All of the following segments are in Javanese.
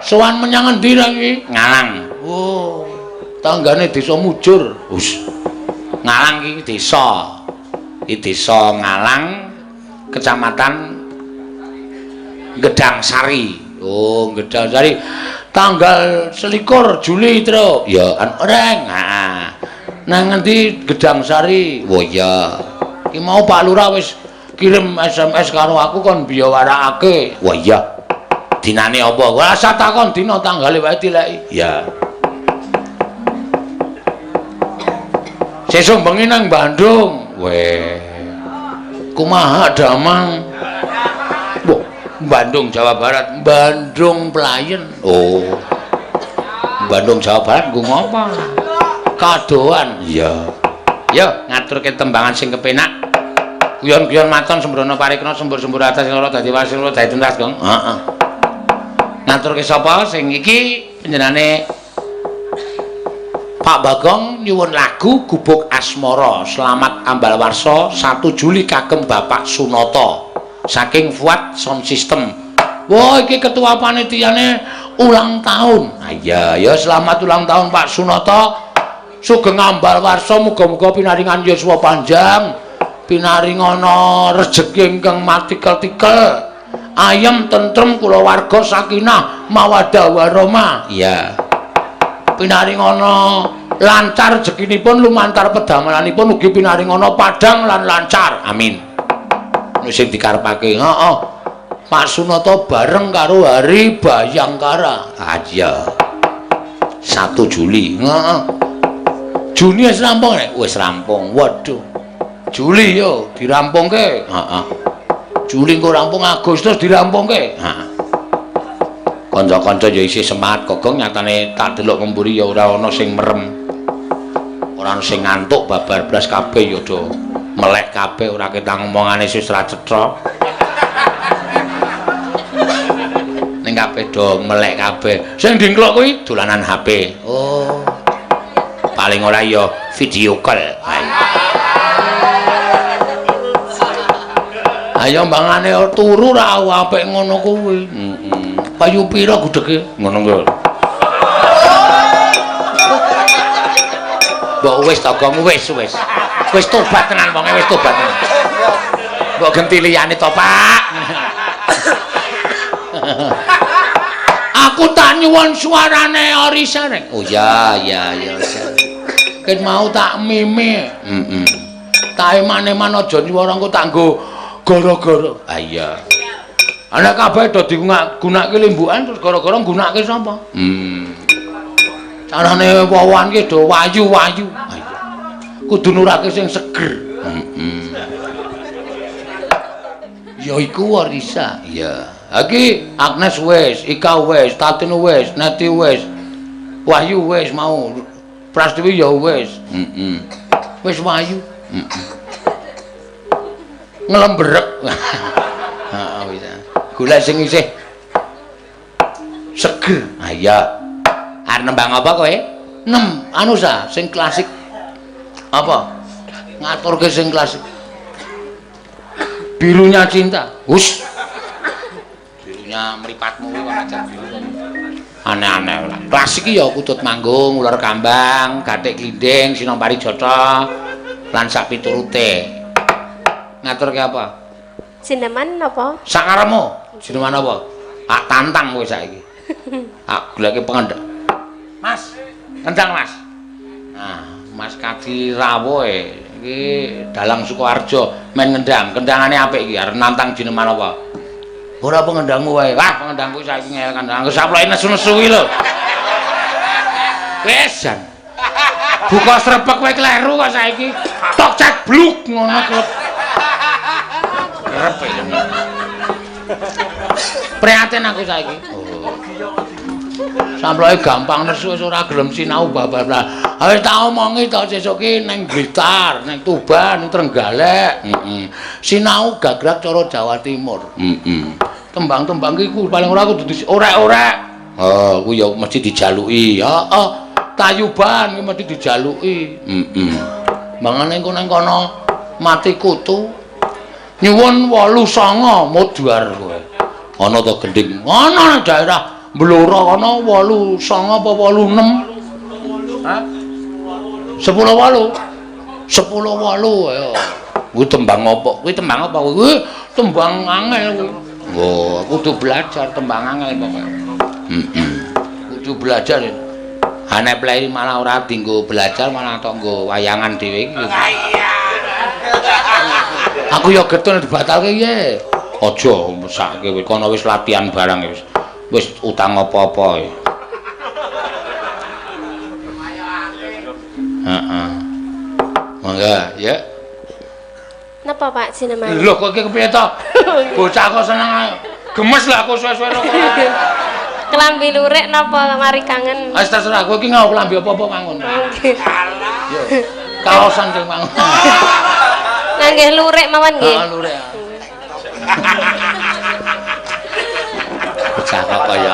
Sowan menyang endi ra iki? Ngalang. Oh. Tanggane desa Mujur. Hus. Ngalang iki desa. Iki desa Ngalang, Kecamatan Gedangsari. Oh, Gedangsari. Tanggal 21 Juli, Tru. Ya, kan reng. Heeh. Nang ngendi Gedangsari? Oh iya. Ki mau Pak Lurah wis kirim SMS karo aku kon biyawarakake. Wah iya. Dinane apa? Ora usah takon dina, tanggale wae tileki. Ya. Sesuk bengi nang Bandung. Weh. Kumaha damang? Wah, Bandung Jawa Barat, Bandung Playen. Oh. Bandung Jawa Barat nggo ngapa? Kadoan. Iya. Yo ngaturke tembangan sing kepenak. Guyon-guyon maton sembrono parikna sembur-sembur atas ora dadi wasil ora dadi tuntas, Gong. Heeh. Ngaturke sapa sing iki panjenengane Pak Bagong nyuwun lagu Gubuk Asmara. Selamat Ambal Warsa 1 Juli kagem Bapak Sunoto saking Fuad Sound System. Wah, iki ketua panitiane ulang tahun. Ah iya, ya selamat ulang tahun Pak Sunoto. Sugeng Ambal Warsa, muga-muga pinaringan yuswa panjang, pinaringana rejeki ingkang matikel-tikel, ayem tentrem kulawarga sakinah mawaddah warahmah. Iya. Pinaringana lancar rezekinipun lumantar pedamelanipun ugi pinaringana padhang lan lancar. Amin. Sing dikarepake. Heeh. Pak Sunoto bareng karo Hari Bayangkara. Ah iya. 1 Juli. Heeh. Juni wis rampung nek? Wis rampung. Waduh. Juli yo dirampungke. Heeh. Juli engko rampung, Agustus dirampungke. Heeh. Kanca-kanca ya isih semangat kogong, nyatane tak delok mburi ya ora ana sing merem. Ora ana sing ngantuk babar blas kabeh ya do melek kabeh ora ketang omongane wis ra cetha. Ning kabeh do melek kabeh. Sing dingklok kuwi dolanan HP. Oh. Paling ora ya video call. Ayo mbangane turu ra apik ngono kuwi. Heeh. Payu pira gudhege? Ngono kuwi. Mbok wis to, Gong, wis wis. Wis tobat tenan wonge, wis tobat tenan. Mbok genti liyane to, Pak. Aku tak nyuwun suarane Orisa rek. Oh iya iya iya. Ket mau tak mime. Heeh. Tak eman-eman aja nyuwara engko tak nggo gara-gara. Ah iya. Ana kabeh do digunakake limbukan terus gara-gara nggunakake sapa? Hmm. Carane wowoan ki do wayu-wayu. Ah iya. Kudu nurake sing seger. Heeh. Ya iku Orisa. Iya. Iki Agnes wis, Ika wis, Tatin wis, Neti wis. Wahyu wis mau. Prastiwi ya wis. Heeh. Wis wayu. Heeh. Ngelembrek. Heeh wis. Golek sing isih seger. Ha iya. Arep nembang apa kowe? Nem, anu sa, sing klasik. Apa? Ngaturke sing klasik. Birunya cinta. Hus. Birunya mripatmu kuwi kok ajar biru. Aneh-aneh ora. Klasik iki ya kutut manggung, ular kambang, gathik glinding, sinompari jata lan sak piturute. Ngaturke apa? Jineman napa? Sakarepmu. Jineman apa? Tak tantang kowe saiki. Tak goleke pengendang. Mas, kendang Mas. Nah, Mas Kadi Rawoe iki dalang Sukoharjo main ngendang. Kendangane apik iki arep nantang jineman apa? Ora pengendangmu wae. Wah, pengendangku saiki ngel kandang. Aku saploke nesu-nesu kuwi lho. Wis jan. Buka srepek kowe kleru kok saiki. Tok cek bluk ngono klep. Kerep iki. Prihatin aku saiki. Oh. Samploke gampang nesu wis ora gelem sinau babal. Wis tak omongi to sesuk ki ning Blitar, ning Tuban, ning Trenggalek. Heeh. Sinau gagrak cara Jawa Timur. Heeh. Tembang-tembang ki ku paling ora kudu orek-orek. Oh, kuwi ya mesti dijaluki. Heeh. Tayuban kuwi mesti dijaluki. Heeh. Mangane engko nang kono mati kutu. Nyuwun 89 mudhar kowe. Ana to gending. Ana nang daerah Blora kono 8 9 apa 8 6? Hah? 10 8. 10 8 ayo. Kuwi tembang apa? Kuwi tembang apa kuwi? Tembang angel kuwi. Oh, kudu belajar tembang angel pokoke. Heeh. Kudu belajar ya. Ha nek play malah ora dienggo belajar malah tok nggo wayangan dhewe iki. Aku ya getun dibatalke piye? Aja mesake kowe kono wis latihan barang wis. Wis utang apa-apa. Heeh. Mangga, ya. Napa Pak Sineman? Lho kok iki kepiye to? Bocah kok seneng gemes lah aku suwe-suwe kok. Klambi lurik napa mari kangen? Wis terserah kowe iki nggawa klambi apa-apa mangun. Nggih. Yo. Kaosan sing mangun. Lah nggih lurik mawon nggih. Heeh, lurik. Bocah kok kaya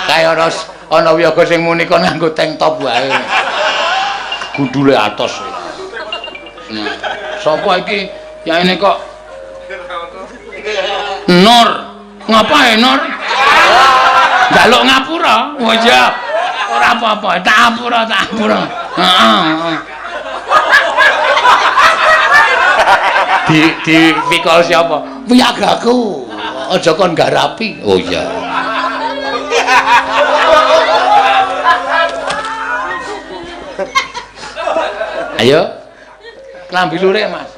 kaya ana wiyaga sing muni kon nganggo tank top wae. Gundule atos. Sapa iki? Ya ini kok Nur. Ngapain Nur? Njaluk ngapura. Oh iya. Ora apa-apa, tak apura, tak apura. Heeh. Di pikol siapa? Wiyagaku. Aja kon garapi. Oh iya. Ayo. Klambi lurik, Mas.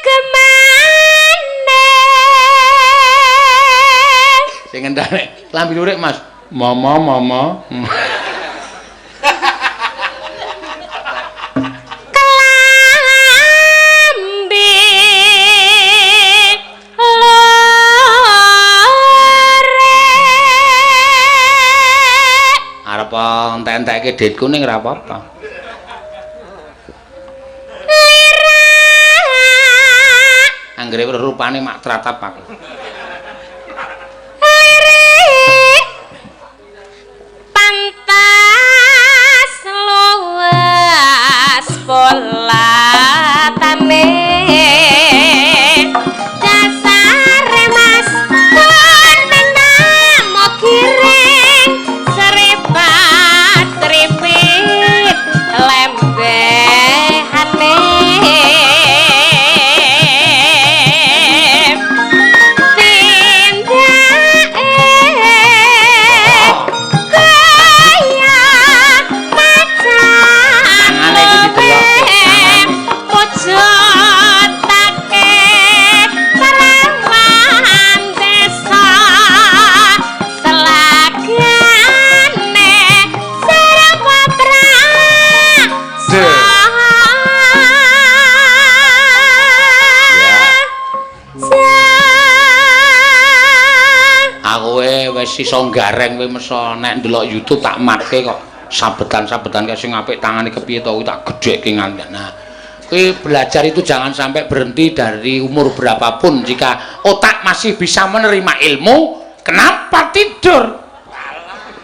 Kemane? Sing ngendane klambi lurik, Mas. Mama, mama. Klambi lurik. Arep entek-entekke dhit kuning ora apa-apa. Anggere rupane mak tratap aku. Lirik pantas luas polatane dasare mas kuning namo giring seripat tripit lembehane. Iso gareng kowe meso nek ndelok YouTube tak matke kok sabetan-sabetan kae sing apik tangane kepiye to kuwi tak gedhekke nganti. Nah, kuwi belajar itu jangan sampai berhenti dari umur berapapun. Jika otak masih bisa menerima ilmu, kenapa tidur?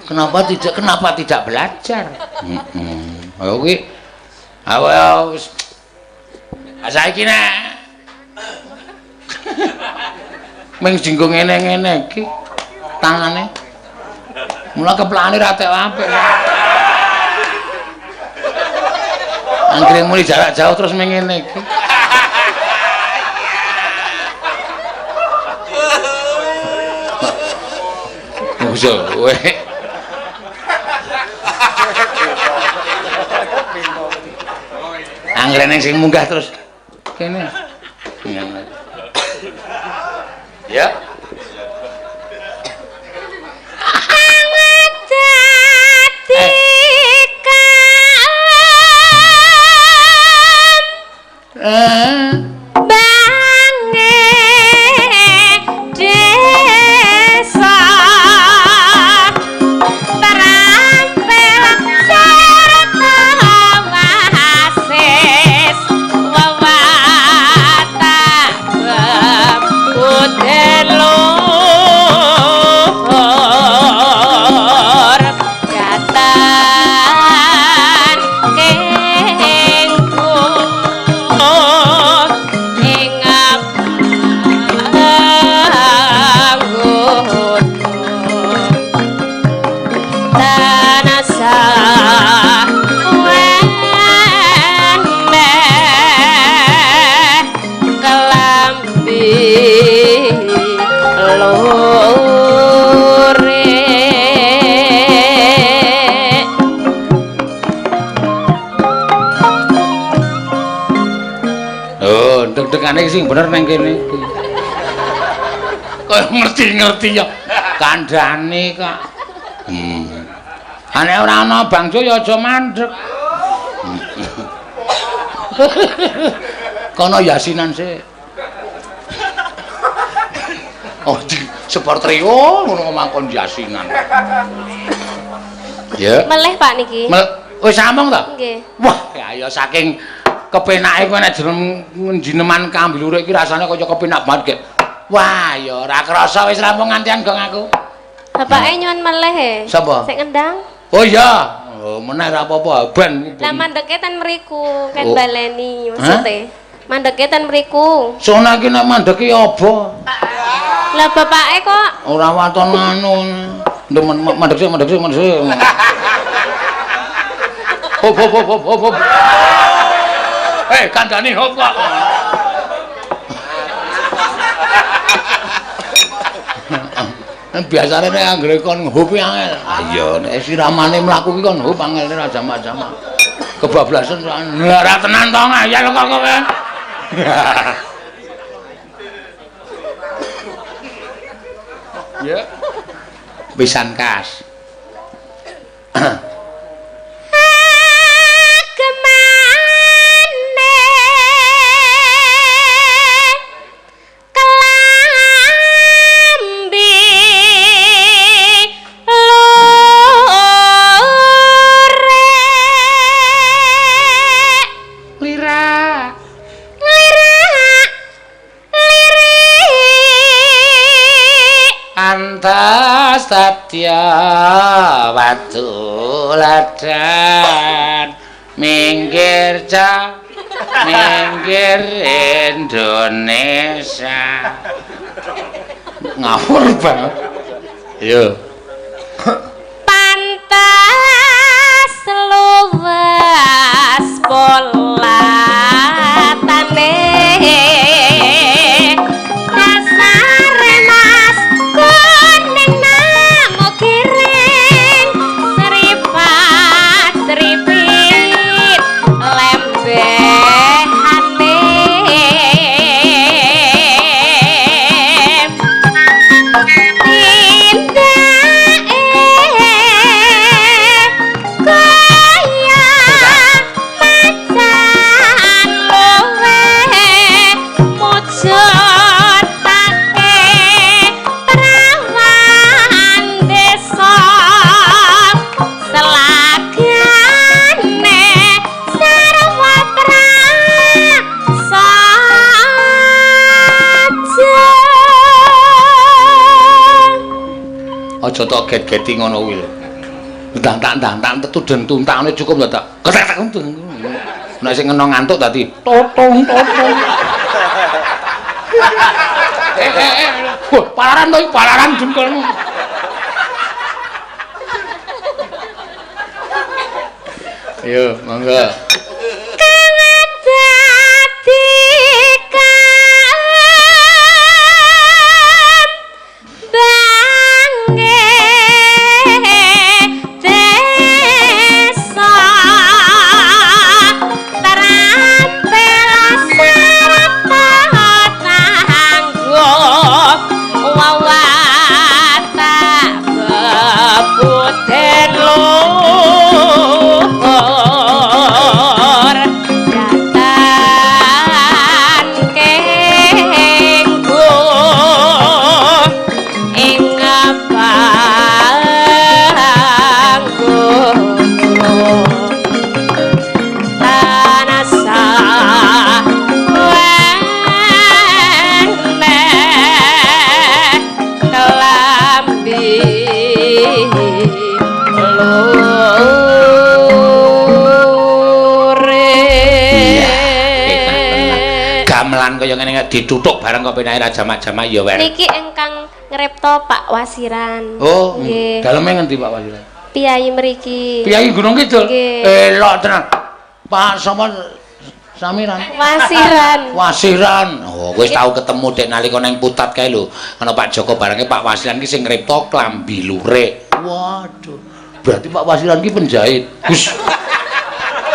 Kenapa tidak? Kenapa tidak belajar? Heeh. Ayo kuwi ayo wis saiki nek ming jinggo ngene-ngene iki tangane mula keplane ra tek apik. Anggere muni jarak jauh terus ming ngene iki. Wis kowe. Anggere ning sing munggah terus kene. Ya. Bange desa terampil serta wasis wawatak luhur datan kengkur. sing bener nang kene iki. Kaya ngerti-ngerti ya. Kandhane kok. Nek ora ana bangsa ya aja mandek. Kono yasinan sik. Oh, sepor trio ngono mangkon yasinan. Ya. Melih Pak niki. Wis among ta? Nggih. Wah, ya saking kepenake kowe nek jeneng kambi lurik iki rasane kaya kepenak banget, Gek. Wah, ya ora krasa wis rampung ngantian gong aku. Bapake nyuwun melih e. Sapa? Sik ngendang. Oh iya. Oh, meneh ora apa-apa, ben. Lah mandeke ten mriku, kan baleni maksude. Mandeke ten mriku. Sona iki nek mandeke apa? Lah bapake kok ora waton anu. Mandek sik, mandek sik, mandek sik. Hop hop hop hop hop. Eh, kandhane hop kok. Biasane nek anggere kon hop angel. Iya, nek siramane mlaku ki kon hop angel ora jamak-jamak. Kebablasan ora tenan to ngayal kok kowe. Ya. Pisan kas. Satya watu ladan minggir ca minggir Indonesia. Ngawur banget. Yo. Pantas luwes polatane dasare mas kuning namo kiring seripat seripit lembehane tindake kaya macan luwe mujudake prawan desa selagane sarwa prasaja. Aja tok get-geti ngono kuwi lho. Ndang-ndang tetuden tuntakane cukup lho tak. Ketek-tek. Nek sing ngeno ngantuk dadi totong totong. Wah, palaran to iki, palaran jengkolmu. Ayo, monggo. Kang dadi kambange desa terampil sarta tangguh wawata bebuden luhur datan kenggo ing panggono tanah wene kelambi lure. Gamelan kaya ngene dituthuk bareng kok penake ra jamak-jamak ya wer. Niki ingkang ngripta Pak Wasiran. Oh, nggih. Daleme ngendi Pak Wasiran? Piyayi mriki. Piyayi Gunung Kidul. Nggih. Elok tenan. Pak sapa Samiran? Wasiran. Wasiran. Oh, wis tau ketemu dek nalika nang Putat kae lho. Ana Pak Joko barenge Pak Wasiran ki sing ngripta klambi lurik. Waduh. Berarti Pak Wasiran ki penjahit. Gus,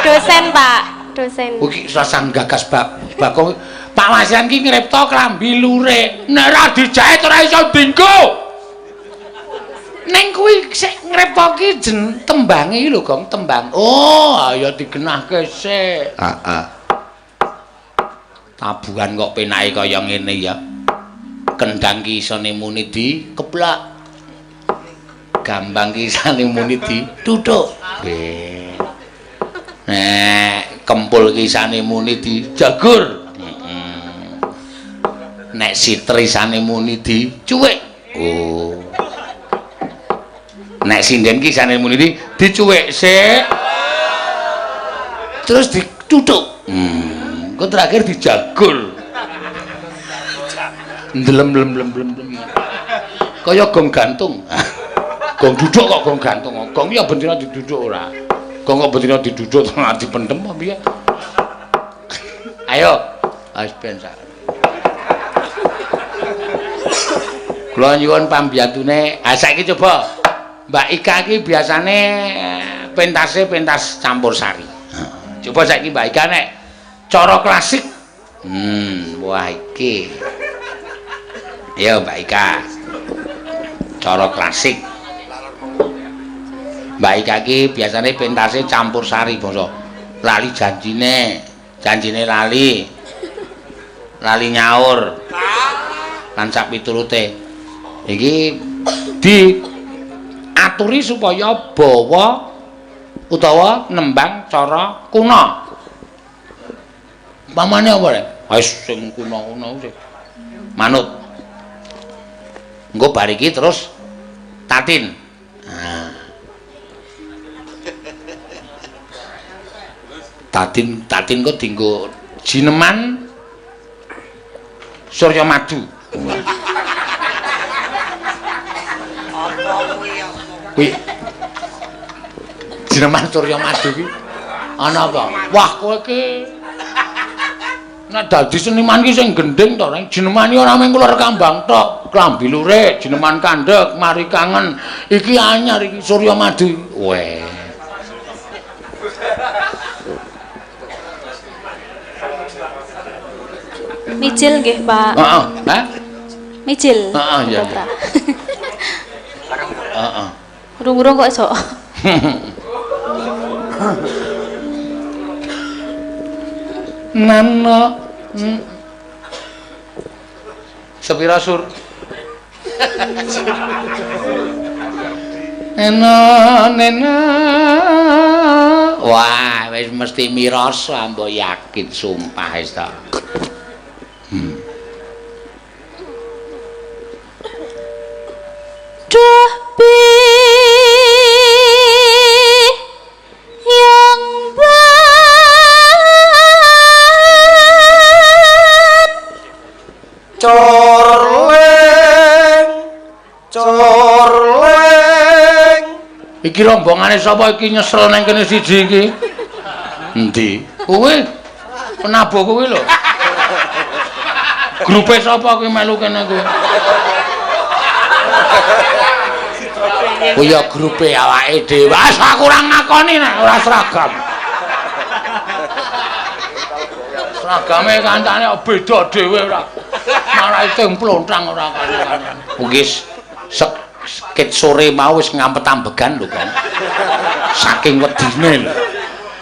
Dosen, Pak. Dosen. iki rasah gagas bakong Pak Wasian ki ngripta klambi lurik. Nek ora dijahit ora iso dinggo. Ning kuwi sik ngripta ki tembange iki lho, Gong, tembang. Oh, ayo digenahke sik. Heeh. Tabuhan kok penake kaya ngene ya. Kendang ki isone muni di keplak. Gambang ki isane muni di tutuk. Nggih. Nek kempul ki isane muni di jagur. Nek siter isane muni di cuwik. Oh. Nek sinden ki isane muni di dicuwik sik. Terus ditutuk. Engko terakhir dijagur. Ndelem lem lem lem lem. Kaya gong gantung. Gong duduk kok gong gantung. Gong ya bendina diduduk ora. Gong kok bendina diduduk terus dipendem apa piye? Ayo, wis ben sak. Kula nyuwun pambiyantune. Ah saiki coba Mbak Ika iki biasane pentase pentas campur sari. Coba saiki Mbak Ika nek cara klasik. Wah iki. Ayo Mbak Ika. Cara klasik. Mbak Ika iki biasane pentase campur sari bangsa. Lali janjine, janjine lali. Lali nyaur. Lan sak piturute. Iki diaturi supaya bawa utawa nembang cara kuna. Pamane apa rek? Wis sing kuna-kuna sing manut. Engko bar iki terus tatin. Nah. Tatin tatin kok dienggo jineman Surya Madu. Kuwi jineman Surya Madu ki ana apa? Wah kowe iki nek dadi seniman ki sing gendhing to, reng jineman iki ora mung keluar kambang tok, klambi lurik, jineman kandhek, mari kangen. Iki anyar iki Surya Madu. Weh. Mijil nggih, Pak. Heeh, hah? Mijil. Heeh, iya. Heeh. Urung-urung kok iso. Nana sepira sur? Nena nena. Wah, wis mesti mirasa, mbok yakin sumpah wis ta. Duh yang ban corleng corleng. Iki rombongane sapa iki nyesel nang kene siji iki? Endi? Kuwi penabuh kuwi lho. Grupe sapa kuwi melu kene kuwi? Kuwi ya grupe awake dhewe. Wes aku ora ngakoni nek ora seragam. Seragame kancane beda dhewe ora. Malah iting plontang ora kancane. Wis ket sore mau wis ngampet ambegan lho kan. Saking wedine lho.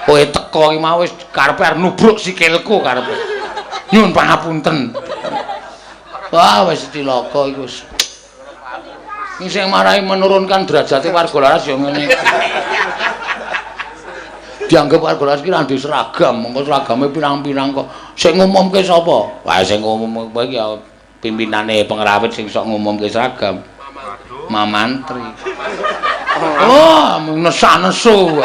Kowe teko iki mau wis karepe arep nubruk sikilku karepe. Nyuwun pangapunten. Wah wis cilaka iku wis. Iki sing marai menurunkan derajate warga laras ya ngene. Dianggep warga laras iki ra ndek seragam, mongko seragame pirang-pirang kok. Sing ngumumke sapa? Wah sing ngumumke iki ya pimpinane pengrawit sing sok ngumumke seragam. Mamantri. Oh, nesak-nesu.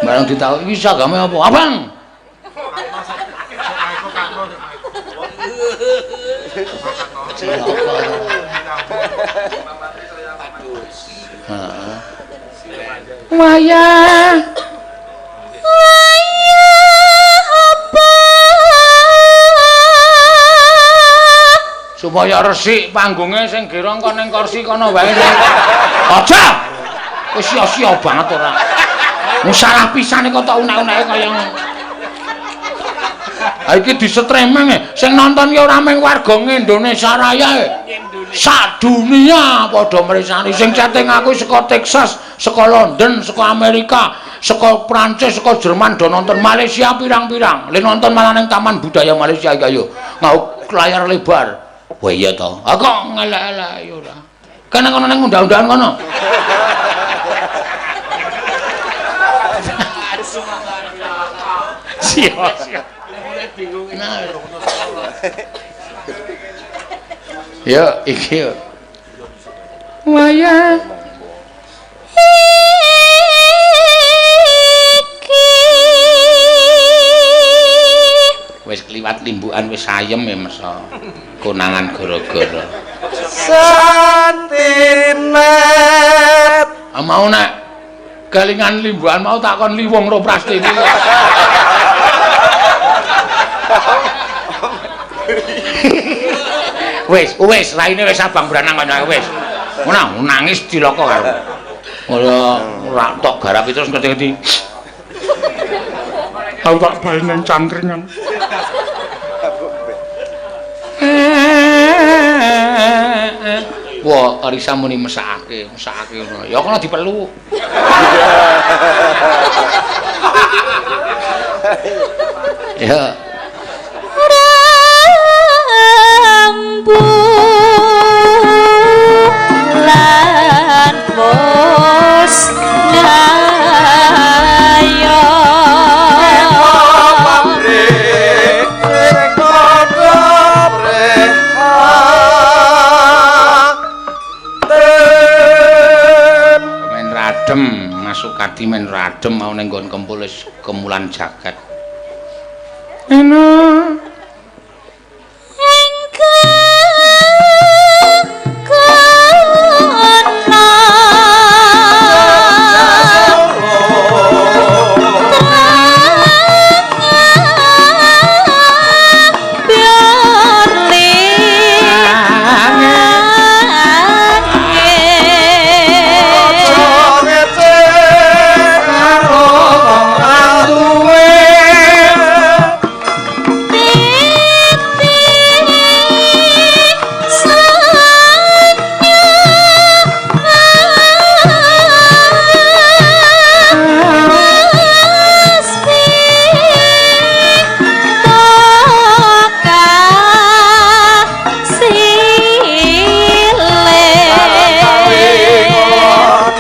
Barang ditakoki iki seragame apa? Abang. Heeh. Wayah. Wayah apa? Supaya resik panggungnya sing gerong kon ning kursi kono wae. Aja. Wis sia-sia banget ora. Wong salah pisane kok tok unek-uneke kaya ngono. Ha iki disetremeng e. Sing nonton ki ora mung warga Indonesia Raya e. Sak dunia padha mresani. Sing chatting aku saka Texas, saka London, saka Amerika, saka Prancis, saka Jerman do nonton. Malaysia pirang-pirang. Le nonton malah ning Taman Budaya Malaysia iki ayo. Ngau layar lebar. Wah iya to. Ha kok ngelek-elek ya ora. Kene kono ning undang-undangan kono. Siap. Ya iki yo. Wayang iki wis kliwat limbukan wis ayem ya mesa. Konangan gara-gara. Santimet. Ah mau nek kelingan limbukan mau tak kon liwung ro Prastiwi. Wis, wis raine wis abang branang kaya wis. Ngono nangis cilaka karo. Ora ora tok garap terus ngerti-ngerti. Aku tak bali ning cangkringan. Wah, Arisa muni mesakake, mesakake ngono. Ya kono dipeluk. Ya. Rembulan musnaya pabrik sing padha prihatin. Men radem, masuk kadi men radem mau ning nggon kempul wis kemulan jagat. Enak.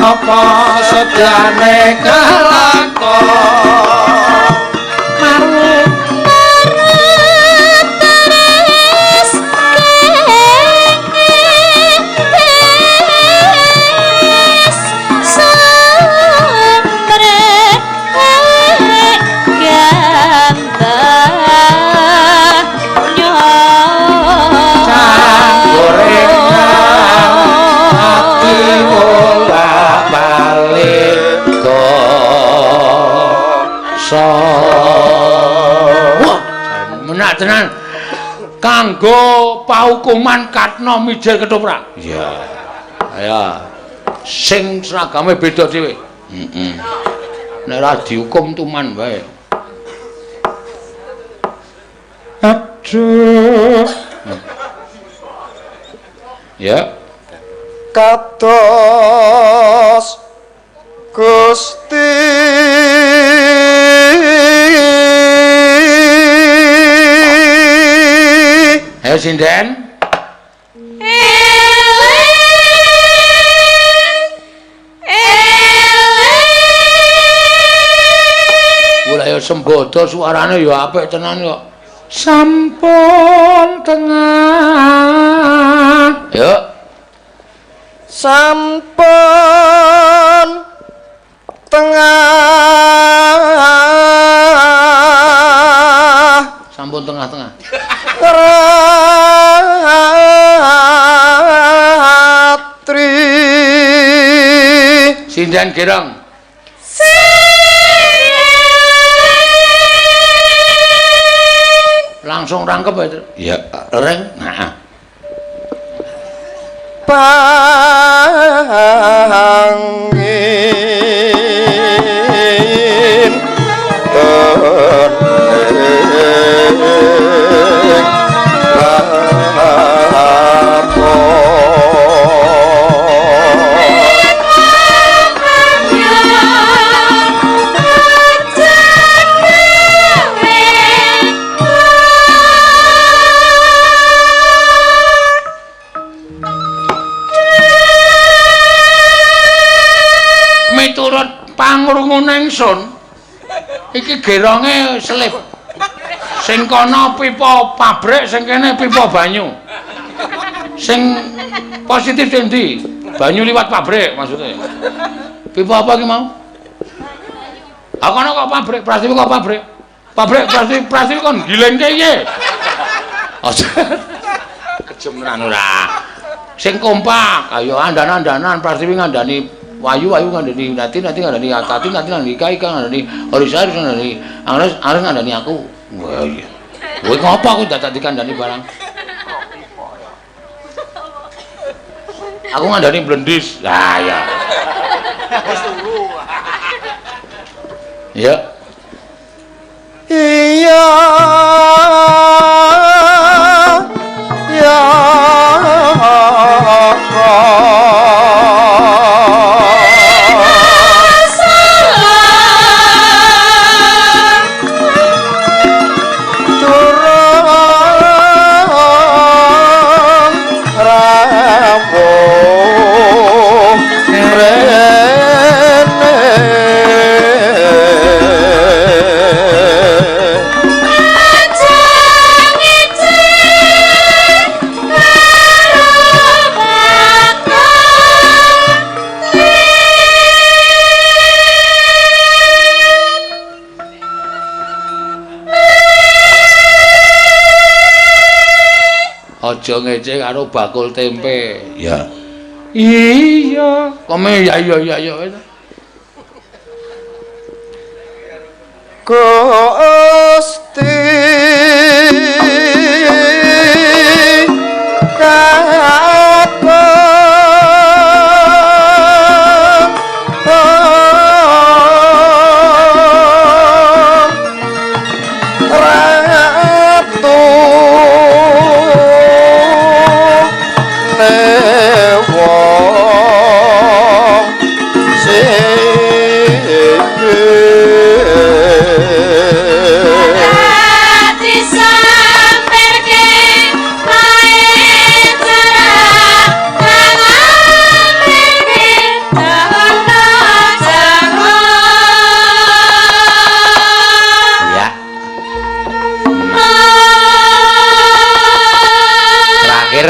Apa sedyane kelakon marut terus kengis sambre gorengan ati bolak-balik gosok. Wah, menak tenan kanggo paukuman Katno mijil ketoprak. Iya. Ayo. Sing seragame beda dhewe. Heeh. Nek ora dihukum tuman wae. Aduh. Ya. Kados Gusti Ayo sinden. Wah, ya sembodo suarane ya apik tenan kok. Sampun tengah. Yuk. Sampun tengah. Sampun tengah-tengah. Ratri. Sinden gerong. Langsung rangkep aja. Iya, reng. Nah. Panggih. Ora ngrungune ingsun. Iki geronge selip. Sing kono pipa pabrik, sing kene pipa banyu. Sing positif endi? Banyu liwat pabrik maksudnya. Pipa apa iki mau? Ah kono kok pabrik, Prastiwi kok pabrik. Pabrik Prastiwi, Prastiwi kon gilengke piye? Aja. Kejem tenan ora. Sing kompak, ayo andan-andanan Prastiwi ngandani Wayu, Wayu ngandani Nati, Nati ngandani Tati, Nati ngandani Ika, Ika ngandani Orisa, Orisa ngandani Angres, Angres ngandani aku. Wah iya. Kowe ngopo aku dadak dikandani barang? Aku ngandani blendis. Lah ya. Wis turu. Ya. Iya. Ya. Aja ngece karo bakul tempe. Ya. Iya. Kome ya iya iya iya. Gusti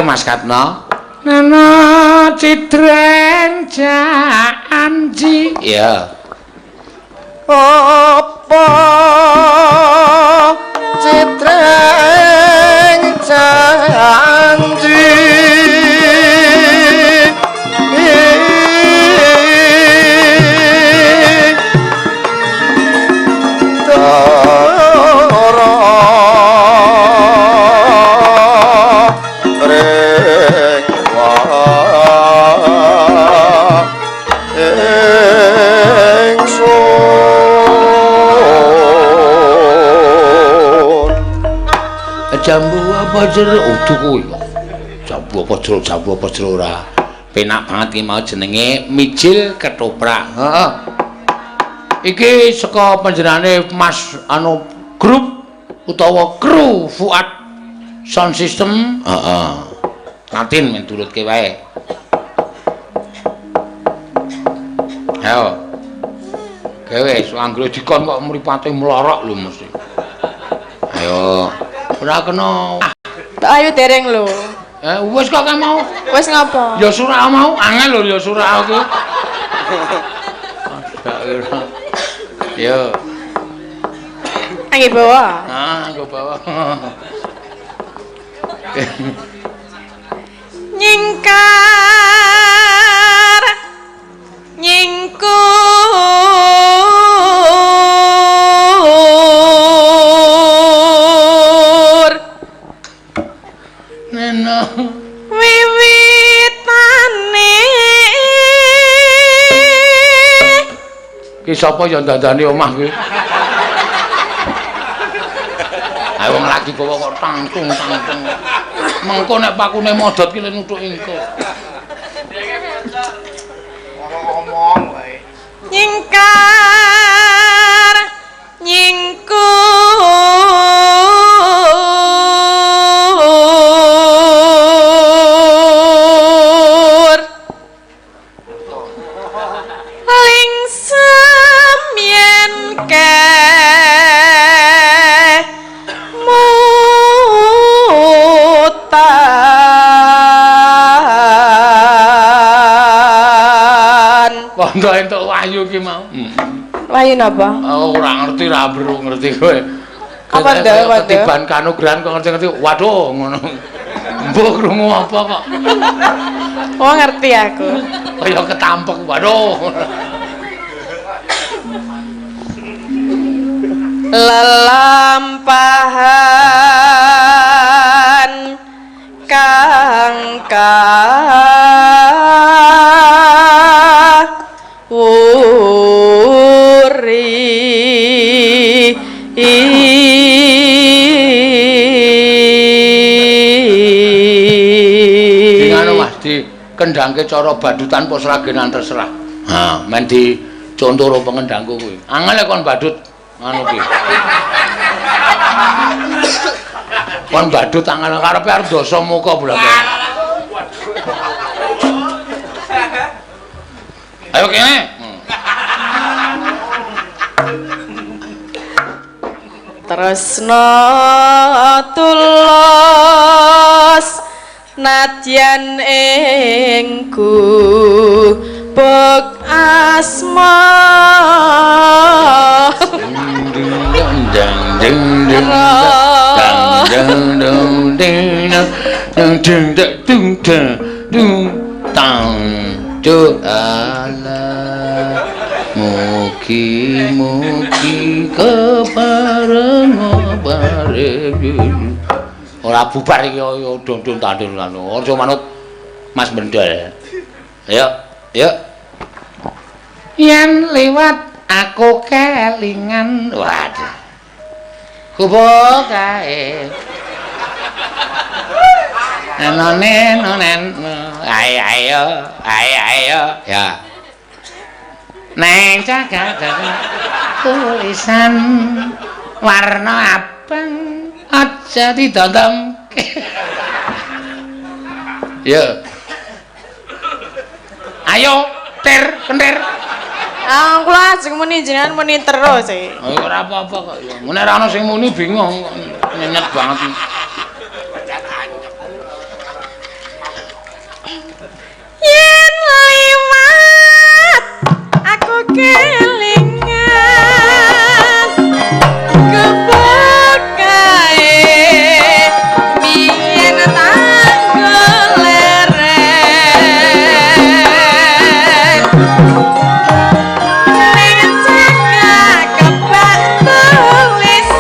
Mas Katno. Nana cidreng janji. Iya. Apa cidreng janji? Jambu apa jeruk? Udu kuwi. Jambu apa jeruk? Jambu apa jeruk ora? Penak banget iki mau jenenge mijil ketoprak. Heeh. Iki saka panjenengane Mas anu grup utawa kru Fuad Sound System. Heeh. Natin men turutke wae. Ayo. Gawe anggere dikon kok mripate mlorok lho mesti. Ayo. Ora kena. Tok ayu dereng lho. Wis kok kae mau. Wis ngapa? Ya surah mau, angel lho ya surah aku. Yo. Angge bawa. Ah, anggo bawa. Nyingkar nyingkur Neno wiwitane ki sapa ya dandani omah kuwi? Ayo wong lagi bawa kok tangtung tangtung. Mengko nek pakune modot ki le nuthuk engko. Ngomong wae. Nyingkar nyingkur lingsem wahyu ki mau. Wahyu napa? Oh, ora ngerti, ra bro ngerti kowe. Apa nduk, apa nduk? Ketiban kanugrahan kok ngerti-ngerti. Waduh, ngono. Mbok krungu apa kok? Oh, ngerti aku. Kaya ketampek, waduh. Lelampahan kang kawuri Di ngono Mas, di kendangke cara badutan apa sragenan terserah. Ha, men di contoro pengendangku kuwi. Angel kon badut anu ki. Kon badut angel karepe arep dosa muka bolak. Ayo kene. Tresna tulus nadyan ing gubuk asma. Ding ding ding dang dang ding dang ding ding ding ding tang do ala mugi mugi kepareng bareng ora bubar iki yo dondon tandur lan aja manut Mas Bendol. Ayo, yuk. Yen liwat aku kelingan. Waduh. Gubuk kae. Nonen nonen. Ayo ayo, ayo ayo. Ya. Neng jagat tulisan warna abang aja didondom. Ya. Ayo, ter, kentir. Ah, kula ajeng muni jenengan muni terus e. Oh, ora apa-apa kok ya. Ngene ora ana sing muni bingung kok nyenyet banget. Yen liwat aku kelingan gubuk kae biyen tanggo lereng ning cakak kebak tulisan.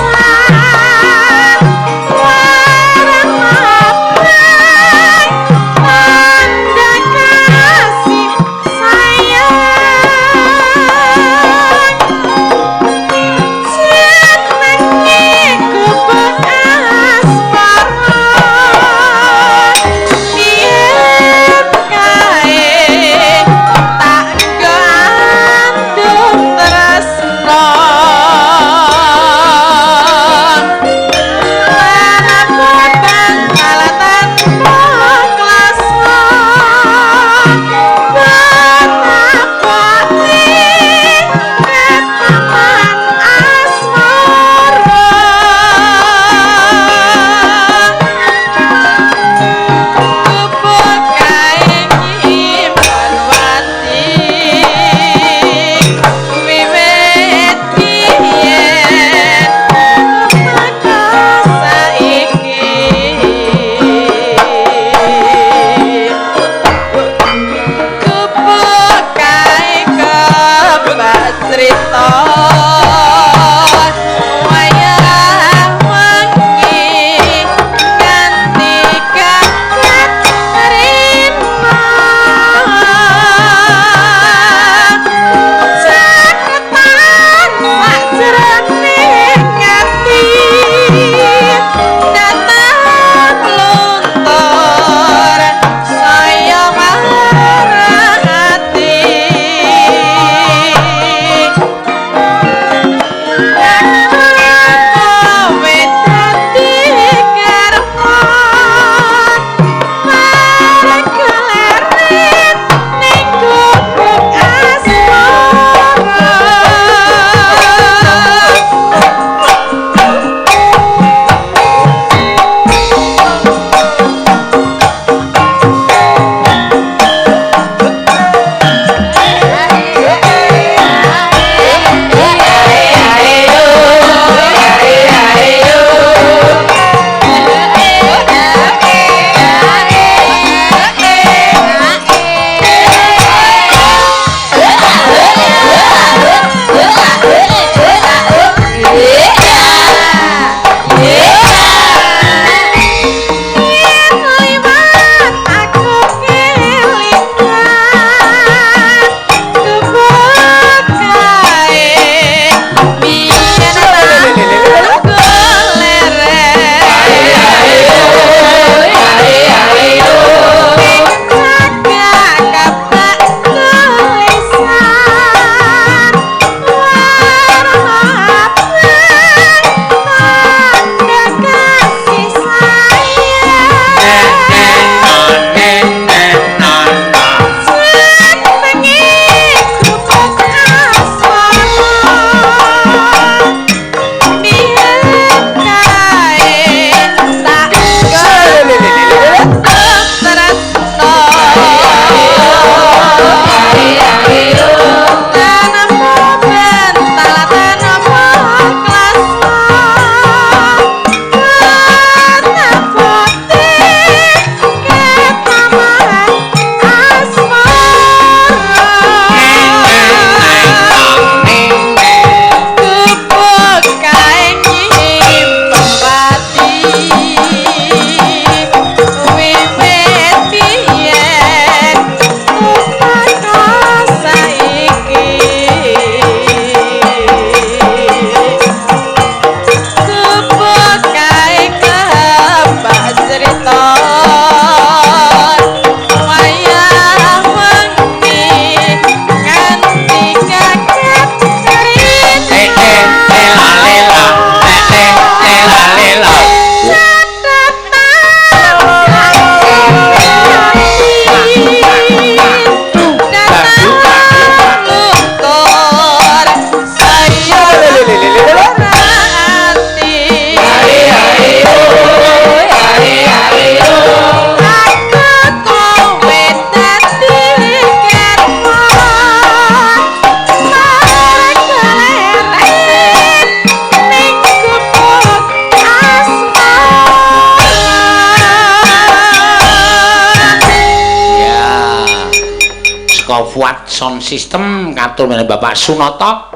Saka Fuad Sound System katur meneh Bapak Sunata.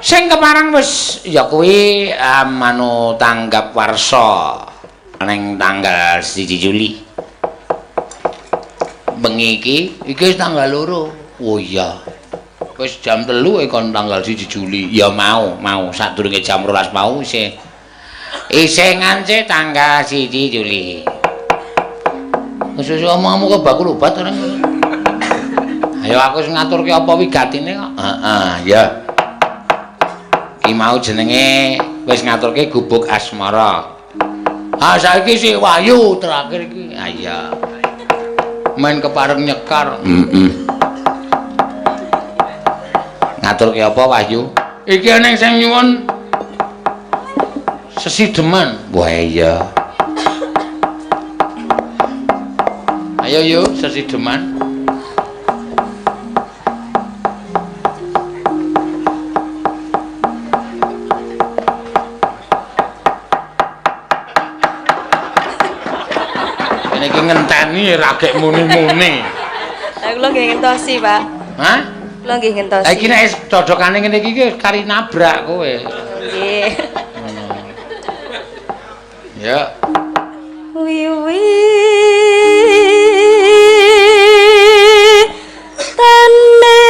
Sing kepareng wis ya kuwi manu tanggap warsa ning tanggal 1 Juli. Bengi iki iki wis tanggal 2. Oh iya. Wis jam 3 kon tanggal 1 Juli. Ya mau sadurunge jam 12 mau isih isih ngance tanggal 1 Juli. Susu omongmu kok bakul obat ora. Ayo aku wis ngaturke apa wigatine kok. Heeh, ya. Ki mau jenenge wis ngaturke gubuk asmara. Ah saiki si Wahyu terakhir iki. Ah iya. Men kepareng nyekar. Heeh. Ngaturke apa Wahyu? Iki eneng sing nyuwun sesideman. Wah iya. Ayo yuk sesideman. Ini iki ngenteni ra gek muni-muni. Lah kula nggih ngentosi, Pak. Hah? Kula nggih ngentosi. Lah iki nek dodokane ngene iki kari nabrak kowe. Nggih. Ya. Wiwi tane.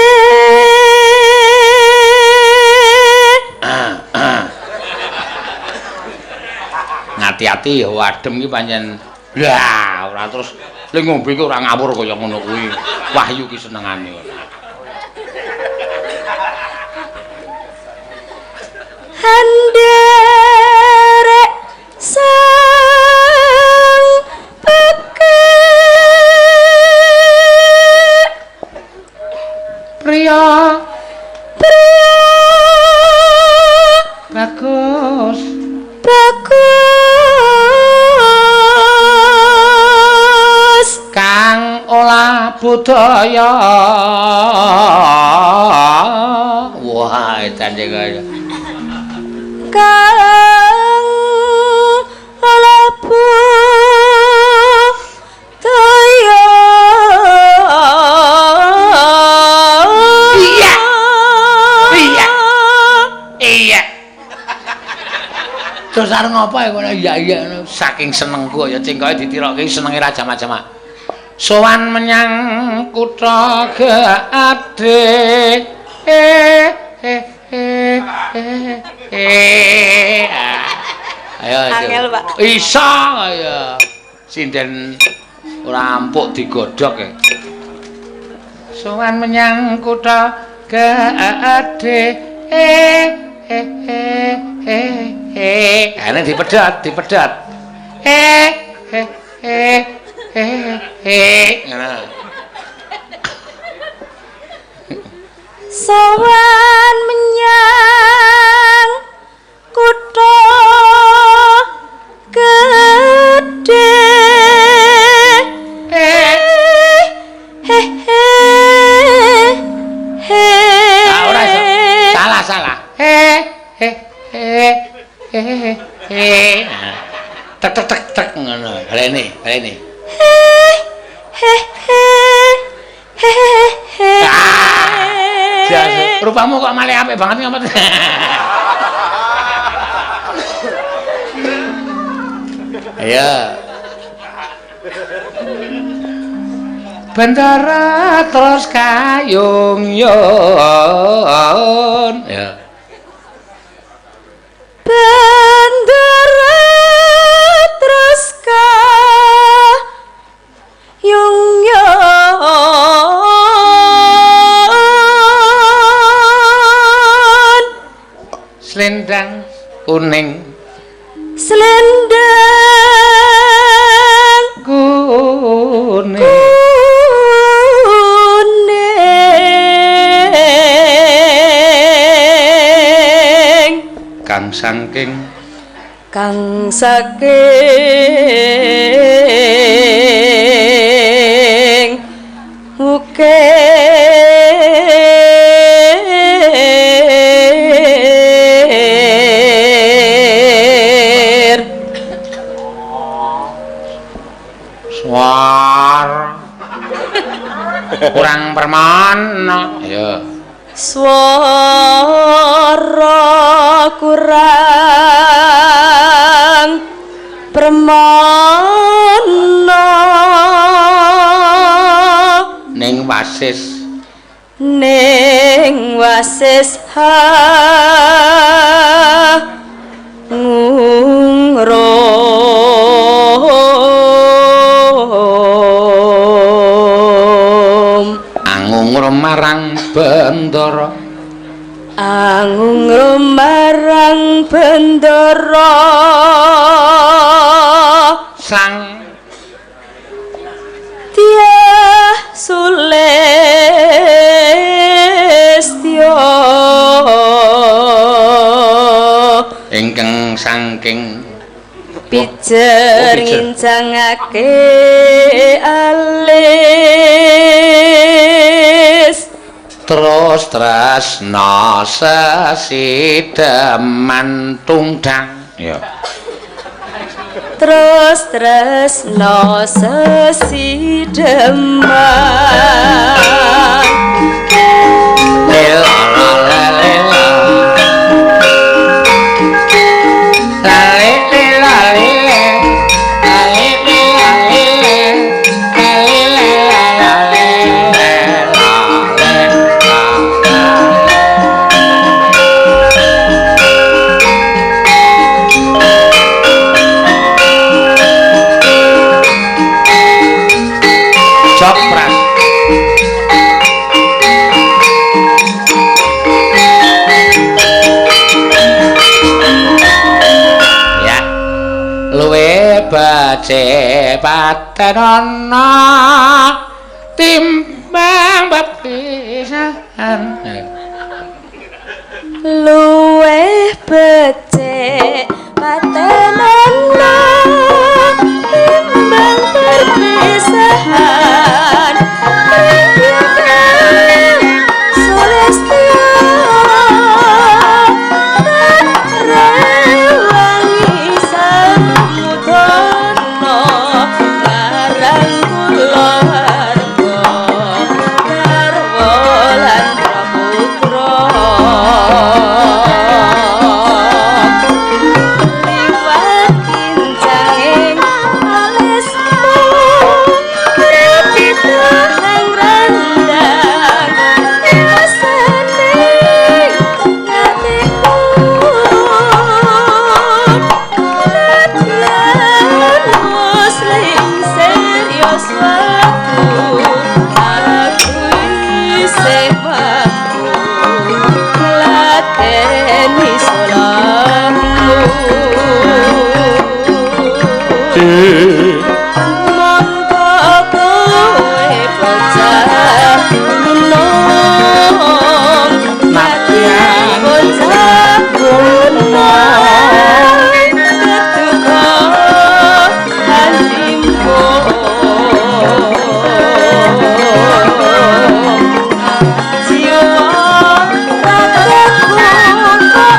Ngati-ati ya adem iki pancen. Lah ora terus le ngombe iki ora ngawur kaya ngono kuwi. Wahyu ki senengane kok. Handerek sang pekek priya priya bagus bagus kang olah budaya. Wah edan kaya kang olah budaya. Iya iya iya. Terus arep ngopo ya kono? Iya iya saking senengku ya cengkoke ditirokke senenge ra jamak-jamak. Sowan menyang kutha Gade. Ayo angel, Pak. Iso kaya sinden ora ampuk digodhog ya. Sowan menyang kutha Gade. Ana dipedhot, dipedhot. Ngono. Sowan menyang kutha Gede. Ah ora iso. Salah salah. Tek tek tek tek ngono. Baleni, baleni. Rupamu kok malah apik banget ngapa? Ayo. Bendara terus kayung yon. Ya. Bendara terus kayung yon. Selendang kuning. Selendang kuning. Kuning. Kang saking kang saking ukir. Suar. Kurang permana. Ayo. Swara kurang permana ning wasis, ning wasis ngungrum, angungrum marang Bendara, angungrum marang Bendara, sang Dyah Sulistya ingkang saking pijer ngincangake alis, terus tresna sesideman tungdang. Ya. Terus tresna sesideman. Lela lela lela. Lale lela lele. Lale lela lele. Lale lela lale lela lela. Jok pras. Ya. Luwe becik patenana timbang bepisahan. Luwih becik patenana timbang perpisahan. Sulistya tak rewangi samudana marang kulawarga garwa lan praputra. Liwat kincanging alismu krepitang randang rasane atiku nadyan muslim serius waku aku isih mampu ngladeni salahmu. Monggo kowe bocah gunung, nadyan bocah gunung keduka hatimu. Jiwa ragaku kok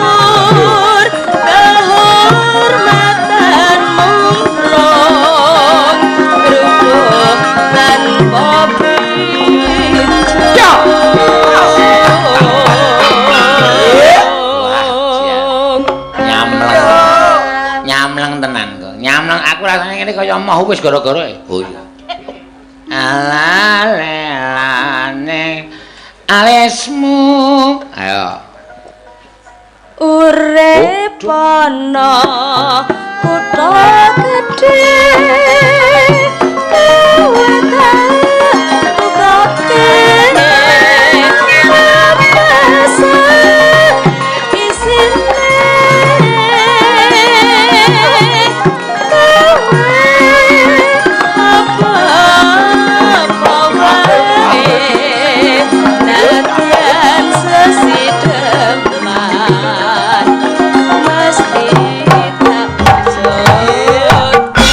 umur kehormatan mumplung rubuh tanpa pinjung. Nyamleng. Nyamleng tenan kok. Nyamleng aku rasane ngene kaya moh wis gara-gara. Oh iya. Alalelane alismu. Ayo. Urip ana kutha gedhe kowe tak tukoke papasan isine kowe apa-apa wae nadyan sesideman mesti tak wujudke.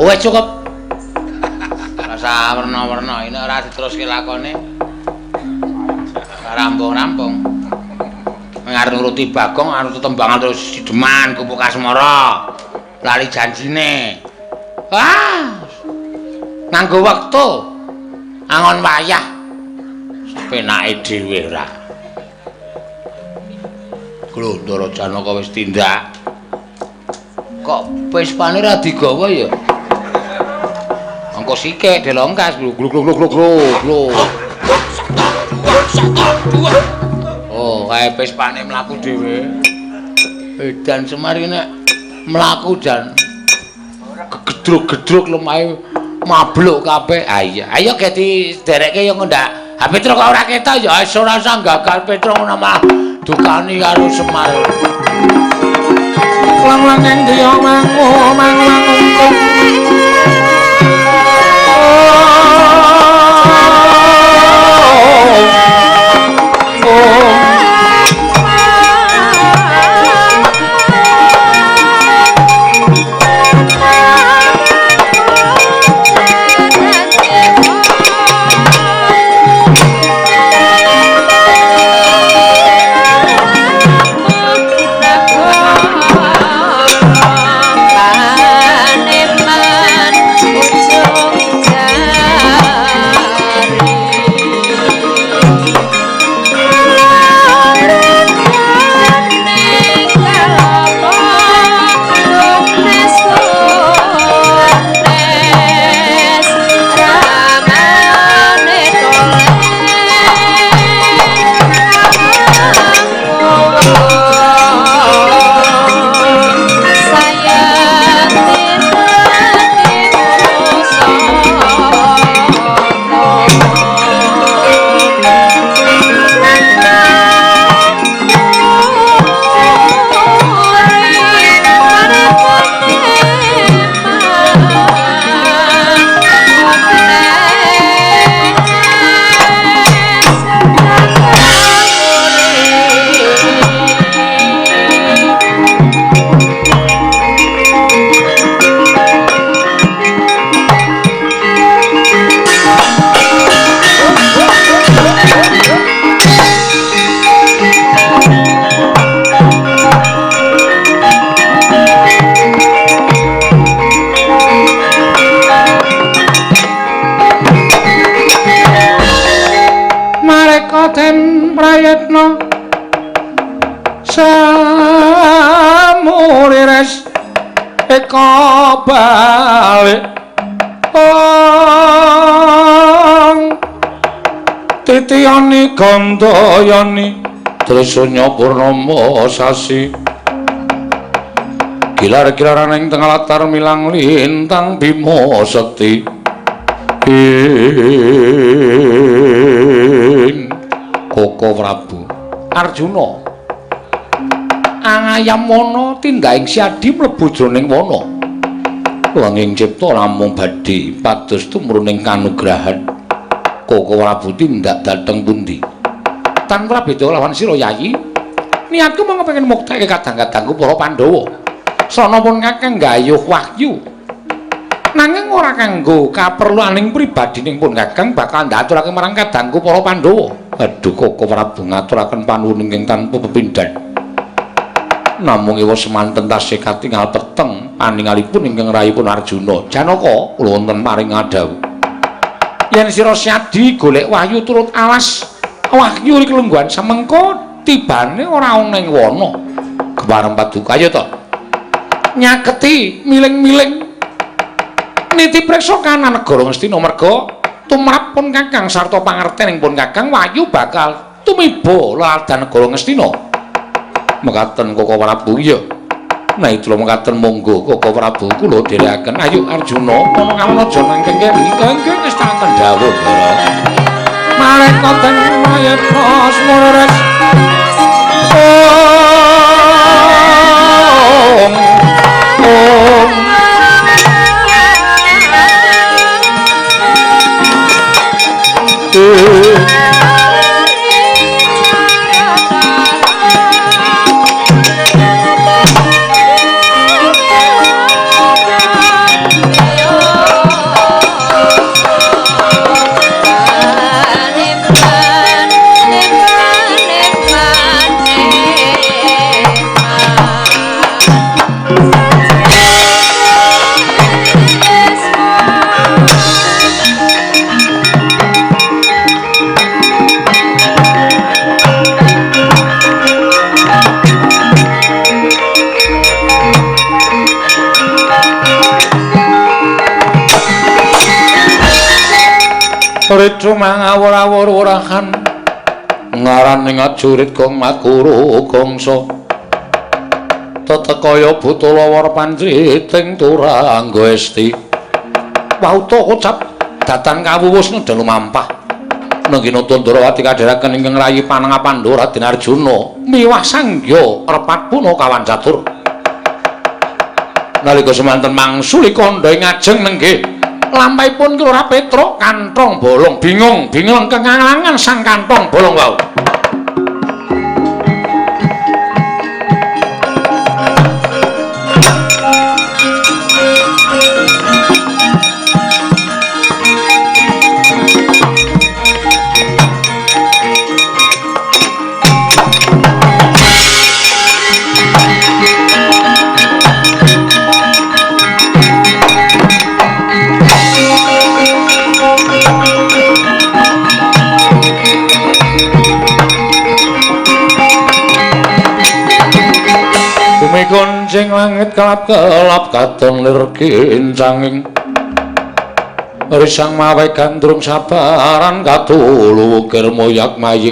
Wes cukup. Rasa werna-werna ini ora diteruske lakone. Ora rampung-rampung. Arep nuruti Bagong arep tetembangan terus sideman Gupuk Asmara. Lali janjine. Wah. Nganggo wektu. Angon wayah. Penake dhewe ora. Glondara Janaka wis tindak. Kok pespane ora digawa ya? Angko sikik delongkas gluk gluk gluk gluk gluk. Oh, kae pespane mlaku dhewe. Edan Semar iki nek mlaku jan gegedruk-gedruk lemahe mabluk kabeh. Ah iya, ayo ge diderekke ya ndak. Ha Petro kok ora ketok ya ora usah gagal Petro ngono malah dukani karo Semar. Lang-lang endi mangu mang-lang ungkung. Den prayitna samulires eka balik ong titiyani gandayani trisanya purnama sasi gilar-gilaran ing tengah latar milang lintang bima sekti ing Koko Prabu Arjuna angayam wana tindhaing siadi mlebu jroning wana wanging cipta namung badhe pados tumruning kanugrahan Koko Prabu tindak dhateng pundi tanpa beda lawan sira Yayi niatku mung kepengin muktekke kadang-kadangku para Pandhawa sana pun kakang gayuh wahyu nanging ora kanggo kaperluaning pribadining pun kakang bakal ndaturake marang kadangku para Pandhawa. Aduh Koko Prabu ngaturaken panuwun ingkang tanpa pepindhan. Namung ewa semanten tasih katingal peteng paningalipun ingkang rayipun Arjuna. Janaka kula wonten paring ngadhawuh. Yen sira syadi golek wahyu turut alas, wahyu iki lungguhan semengko tibane ora ana ing wana. Kepareng paduka ayo to. Nyaketi miling-miling niti priksa kanan negara Ngastina merga tumrap pun kakang sarta pangerten pun kakang wahyu bakal tumiba laladan negara Ngastina. Mekaten Koko Prabu iya. Nah itulah mekaten monggo Koko Prabu kula dherekaken. Ayo Arjuna ana kawan aja nangkeng kene. Nggih ngestakaken dawuh Ndara. Nalika ten mayeta sumures. Om Om Ritu mangawur-awur urahan ngarane ngajurit gong makuru gongso tetekaya buta lawar pancriting turangga esti wauta kocap datan kawuwus nedha lumampah nenggina Ndrawati kadheraken ingkang rayi Panangapandha Raden Arjuna miwah sanggya repat puna kawan catur nalika semanten mangsuli kandha ing ajeng nenggih lampahipun Lurah Petruk kantong bolong bingung bingung kengalangan sang kantong bolong wau. Kuncing langit kelap-kelap katon lir kincanging risang mawe gandrung sabaran katulu wukir moyak mayik.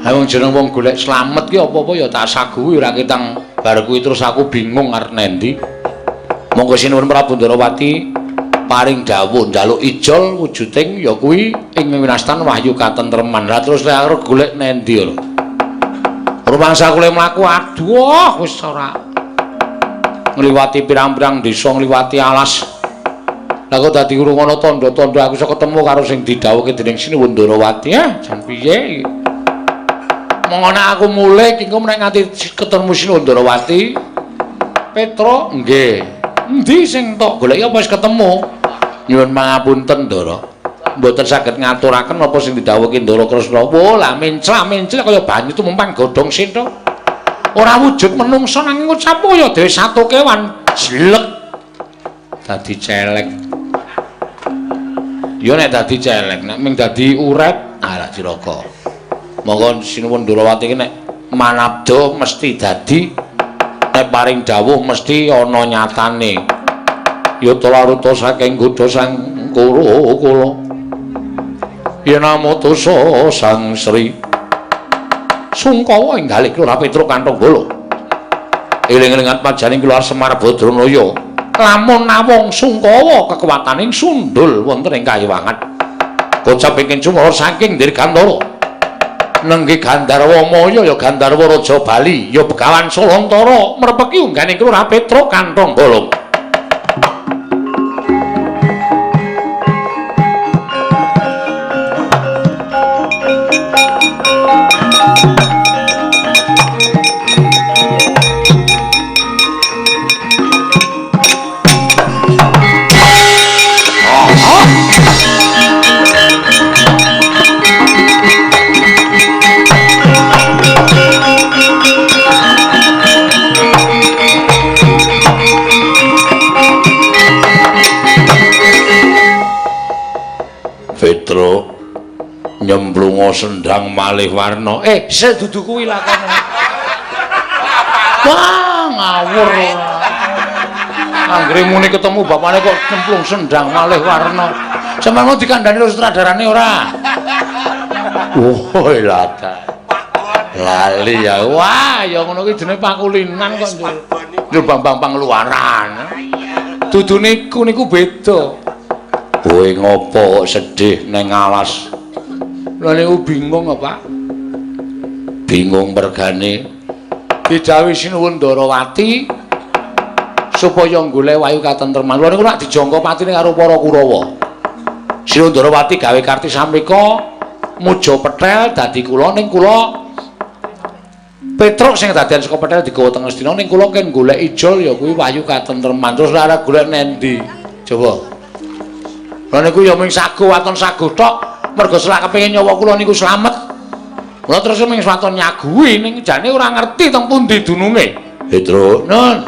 Ha wong jeneng wong golek slamet ki apa-apa ya tak saguhi ora ketang bar kuwi terus aku bingung arep nendi. Monggo sinuwun Prabu Ndrawati paring dawuh njaluk ijol wujuding ya kuwi ing winastan wahyu katentreman. Lah terus lek arep golek nendi lho. Rumangsa kula mlaku aduh wis ora ngliwati pirang-pirang desa ngliwati alas. Lah kok dadi urung ana tandha-tandha aku iso ketemu karo sing didhawuhke dening Sinuwun Ndrawati jan piye iki. Monggo nek aku mulih iki engko nek nganti ketemu Sinuwun Ndrawati Petro nggih. Endi sing tok goleki apa wis ketemu? Nyuwun pangapunten Ndara. Mboten saged ngaturaken apa sing didhawuhke Ndara Kresna. Wo lah mencla-mencla kaya banyu tumempang godhong sentha. Ora wujud menungsa nanging ngucap kaya dhewe satu kewan jlek. Dadi celek. Ya nek dadi celek, nek ming dadi uret, ah lak cilaka. Monggo Sinuwun Ndrawati iki nek manabda mesti dadi, nek paring dawuh mesti ana nyatane. Yata laruta saking godha sang Kuru kula. Yen amutusa Sang Sri Sungkawa ing galih Lurah Petruk kantong bolo. Eling-elingan pajaning Keluar Semar Badranaya lamun nawung sungkawa kekuwataning sundul wonten ing kayiwangan. Kocap ingkang cumara saking Dirgantara. Nenggih Gandharwa Maya ya Gandharwa Raja Bali ya Begawan Salantara merpeki ungganing Lurah Petruk kantong bolong. Petro nyemplunga sendang malih warna. Sedudu kuwi lakone. Wah, ngawur. Anggere muni ketemu bapane kok nyemplung sendang malih warna. Sampeyan mau dikandhani karo sutradarane ora? Oh, lha. Lali ya. Wah, ya ngono kuwi jenenge pakulinan kok. Njur Bambang Pangluaran. Dudu niku niku beda. Kowe ngopo kok sedih neng alas? Lha niku bingung apa? Bingung mergane didhawuhi Sinuwun Ndarawati supaya golek wayu katentreman. Lha niku lak dijangka patine karo para Kurawa. Sinuwun Ndarawati gawe karti sameka muja petel dadi kula ning kula Petruk sing dadian saka petel digawa teng Astina ning kula ken golek ijol ya kuwi wayu katentreman. Terus ora golek nendi? Coba. Lha niku ya mung sago waton sago tok mergo selak kepengin nyawa kula niku slamet. Kula terus mung waton nyaguhi ning jane ora ngerti teng pundi dununge. Petruk, nun.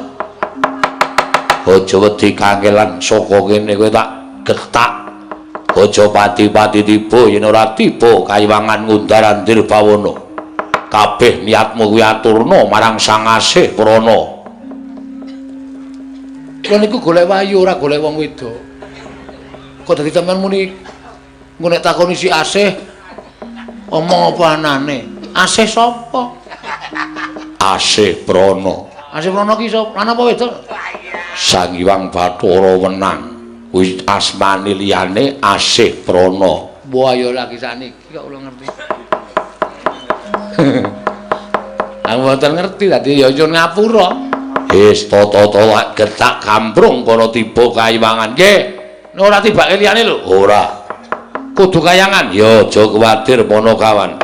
Aja wedi kangelan saka kene kowe tak getak. Aja pati-pati tiba yen ora tiba kayiwangan ngundar-andir bawana. Kabeh niatmu kuwi aturna marang Sang Asih Prana. Kula niku golek wayu ora golek wong wedok. Kok dadi sampean muni engko nek takoni si Asih omong apa anane? Asih sapa? Asih Prana. Asih Prana ki sapa? Lanang apa wedok? Sang Hyang Bathara Wenang. Kuwi asmane liyane Asih Prana. Wah ya lagi sakniki kok kula ngerti. Aku mboten ngerti dadi ya nyuwun ngapura. Wis tata-tata getak kamprung kono tiba kayiwangan. Nggih. Ora tibake liyane lho. Ora. Kudu kayangan. Ya aja kuwatir Panakawan.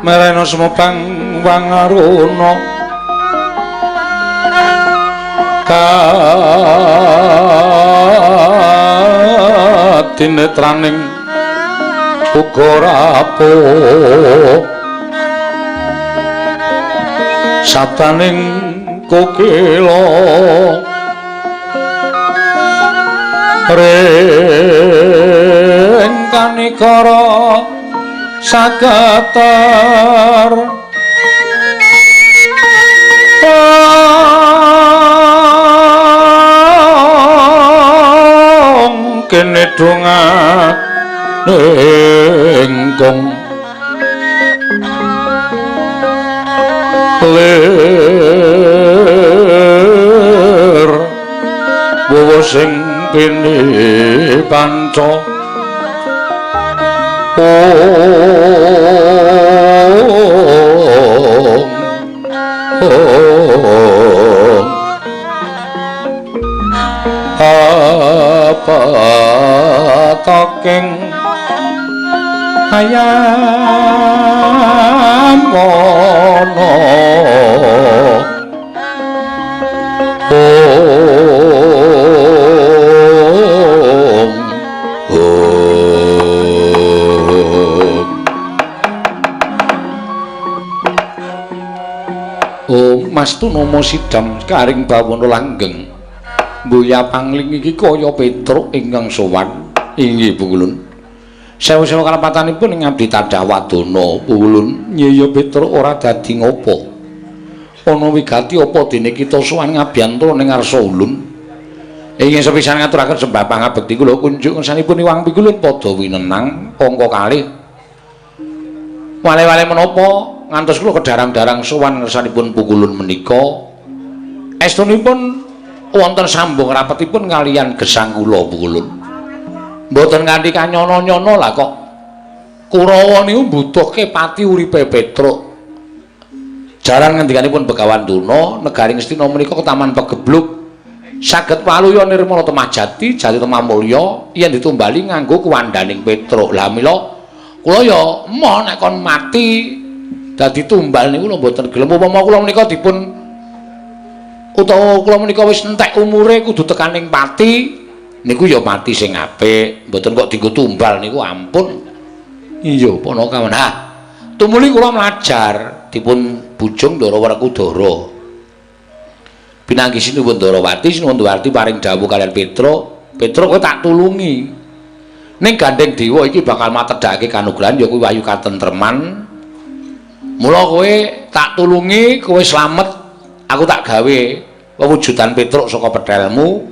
Merena semupang wangaruna kadinetraning uga rapuh sabdaning kokila ring Kanikara saketer kene dongane kong lir wowo sing pini panca ong ong apa taking ayam ana ong ong. Oh, Mas Tunomo sidam karing bawana langgeng. Mbuya pangling iki kaya Petruk ingkang sowan. Inggih Pukulun. Sewu-sewu kalepatanipun ing abdi tadah wadana Pukulun. Nyeya Petruk ora dadi ngopo. Ana wigati apa dene kita sowan ngabiyantara ning ngarsa ulun. Ingkang sepisan ngaturaken sembah pangabekti kula kunjuk ngersanipun Iwang Pikulun padha winenang angka kalih. Wale-wale menapa ngantos kula kedarang-darang sowan ngersanipun Pukulun menika. Estunipun wonten sambung rapetipun kaliyan gesang kula Pukulun. Mboten nganti kanyono-nyono lah kok. Kurawa niku mbutuhke pati uripe Petruk. Jaran ngendikanipun Begawan Durna, negari Ngastina menika ketaman pegebluk saged waluya nirmala temah jati, jati temah mulya yen ditumbali nganggo kuwandaning Petruk. Lah mila kula ya emoh nek kon mati dadi tumbal niku lho mboten gelem. Upama kula menika dipun utawa kula menika wis entek umure kudu tekaning pati niku ya mati sing apik, mboten kok dienggo tumbal niku ampun. Iya, Panakawan. Ha, tumuli kula mlajar dipun bujung Ndara Werkudara. Pinanggih Sinuwun Ndarawati, Sinuwun Ndarawati paring dawuh kaliyan Petruk, "Petruk kowe tak tulungi. Ning gandeng dewa iki bakal matedhake kanugrahan ya kuwi wahyu katentreman. Mula kowe tak tulungi, kowe slamet, aku tak gawe wewujudan Petruk saka pethelmu.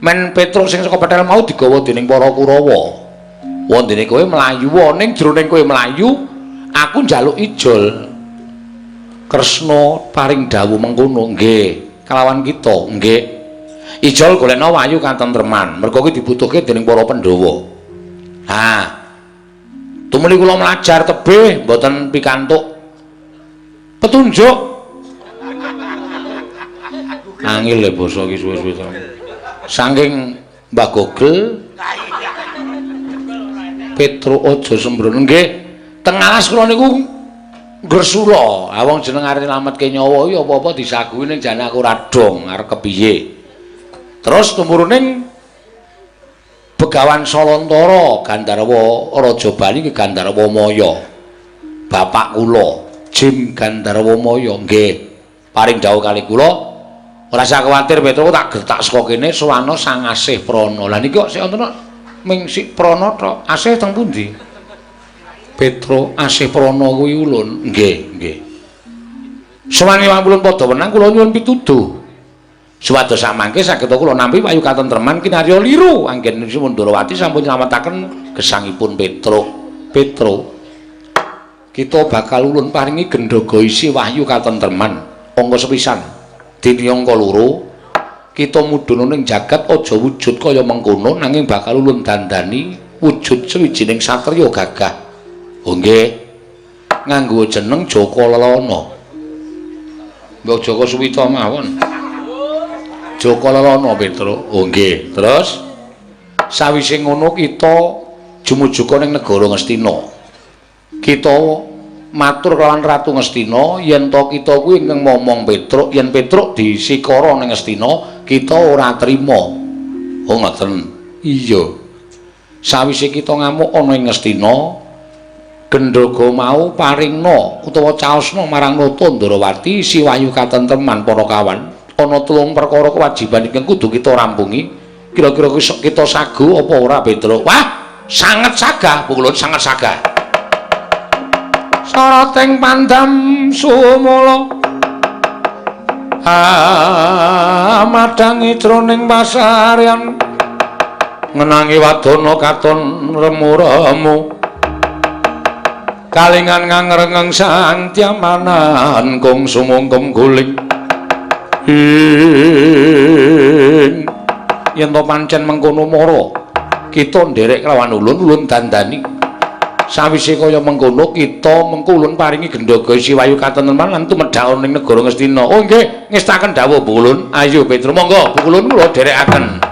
Men Petruk sing saka pethel mau digawa dening para Kurawa. Wondene kowe mlayu, ning jroning kowe mlayu, aku njaluk ijol." Kresna paring dawuh mengkono, nggih, kalawan kita, nggih. Ijol golekna wahyu katentreman, mergo kuwi dibutuhke dening para Pandhawa. Ha. Tumuli kula mlajar tebih mboten pikantuk petunjuk. Angel le basa iki suwe-suwe. Saking Mbah Gogel Petruk aja sembrono nggih. Teng alas kula niku ngresula. Ha wong jeneng arep nylametke nyawa iki apa-apa disaguhi ning jane aku ora dong arep kepiye. Terus tumuruning Begawan Salantara Gandharwa Raja Bali ki Gandharwa Maya. Bapak kula Jim Gandharwa Maya nggih. Paring dawuh kali kula ora usah kuwatir Petruk tak gertak saka kene sowana Sang Asih Prana. Lah niki kok sik wonten ming sik Prana tok. Asih teng pundi? Petruk Asih Prana kuwi ulun. Nggih, nggih. Sowan Iwang ulun padha wenang kula nyuwun pituduh. Supados samangke saged kula nampi wahyu katentreman kinarya liru anggen Sinuwun Ndarawati sampun nylametaken gesangipun Petruk. Petruk, kita bakal ulun paringi gendhoga isi wahyu katentreman angka sepisan. Dene angka loro, kita mudhun ning jagat aja wujud kaya mengkono nanging bakal ulun dandani wujud sawijining satriya gagah. Oh nggih. Nganggo jeneng Jaka Lelana. Mbok Jaka Suwita mawon. Jaka Lelana Petruk. Oh nggih. Terus sawise ngono kita jumujuka ning negara Ngastina. Kita matur kelawan Ratu Ngastina yen to kita kuwi ingkang momong Petruk, yen Petruk disikara ning Ngastina, kita ora trima. Oh ngoten. Iya. Sawise kita ngamuk ana ing Ngastina, gendhoga mau paringna utawa caosna marang Nata Ndarawati si wahyu katentreman para kawan. Ana telung perkara kewajiban ingkang kudu kita rampungi. Kira-kira kita sagu apa ora Petruk? Wah, Sanget sagah, Pukulun sanget sagah. Sarating pandam sumala amadhangi jroning pasaryan ngenangi wadana katon remu-remu kalingan ngangrengeng santyamanan kung sumungkem guling ing yen to pancen mengkono mara kita nderek kelawan ulun ulun dandani sawise kaya mengkono kita mengko ulun paringi gendhoga isi wayu katenteman lan tumedhak ning negara Ngastina. Oh nggih, ngestaken dawuh Bu Ulun. Ayo Petro monggo Bu Ulun kula dherekaken.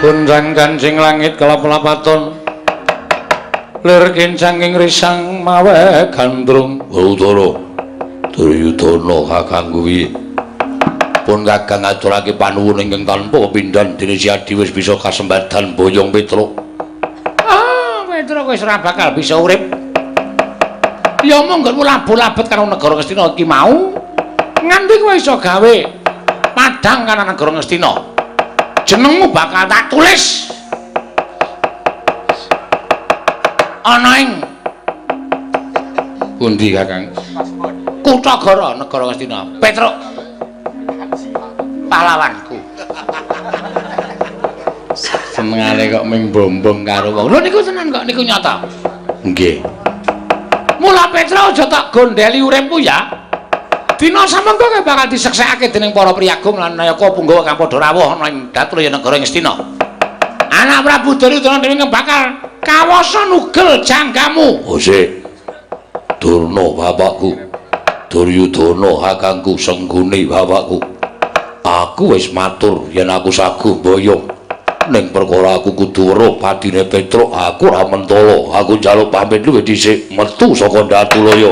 Gonjang kancing langit kelap-lapaton lir kincanging risang mawe gandrung. Bathara Duryudana kakang kuwi pun kakang ngaturake panuwun ingkang tanpa pepindhan dene Siadi wis bisa kasembadan boyong Petruk. Ah, Petruk wis ora bakal bisa urip. Ya mung nggonmu labuh-labet karo negara Ngastina iki mau nganti kowe iso gawe padhang kana negara Ngastina. Jenengmu bakal tak tulis ana ing pundi Kakang? Kutagara negara Ngastina. Petruk pahlawanku. Senengane kok ming bombong karo wong. Lho niku tenan kok, niku nyata. Nggih. Mula Petruk aja tak gondeli uripmu ya. Dina samengko kowe bakal diseksekake dening para priyagung lan nayaka punggawa kang padha rawuh ana ing Datraya negara Ngastina. Anak Prabu Duryudana dhewe bakal kawasa nugel janggamu. Oh sik. Durna bapakku. Duryudana kakangku senggune bapakku. Aku wis matur yen aku saguh boyong. Ning perkara aku kudu weruh patine Petruk, aku ora mentala. Aku njaluk pamit luwih dhisik metu saka Datulaya.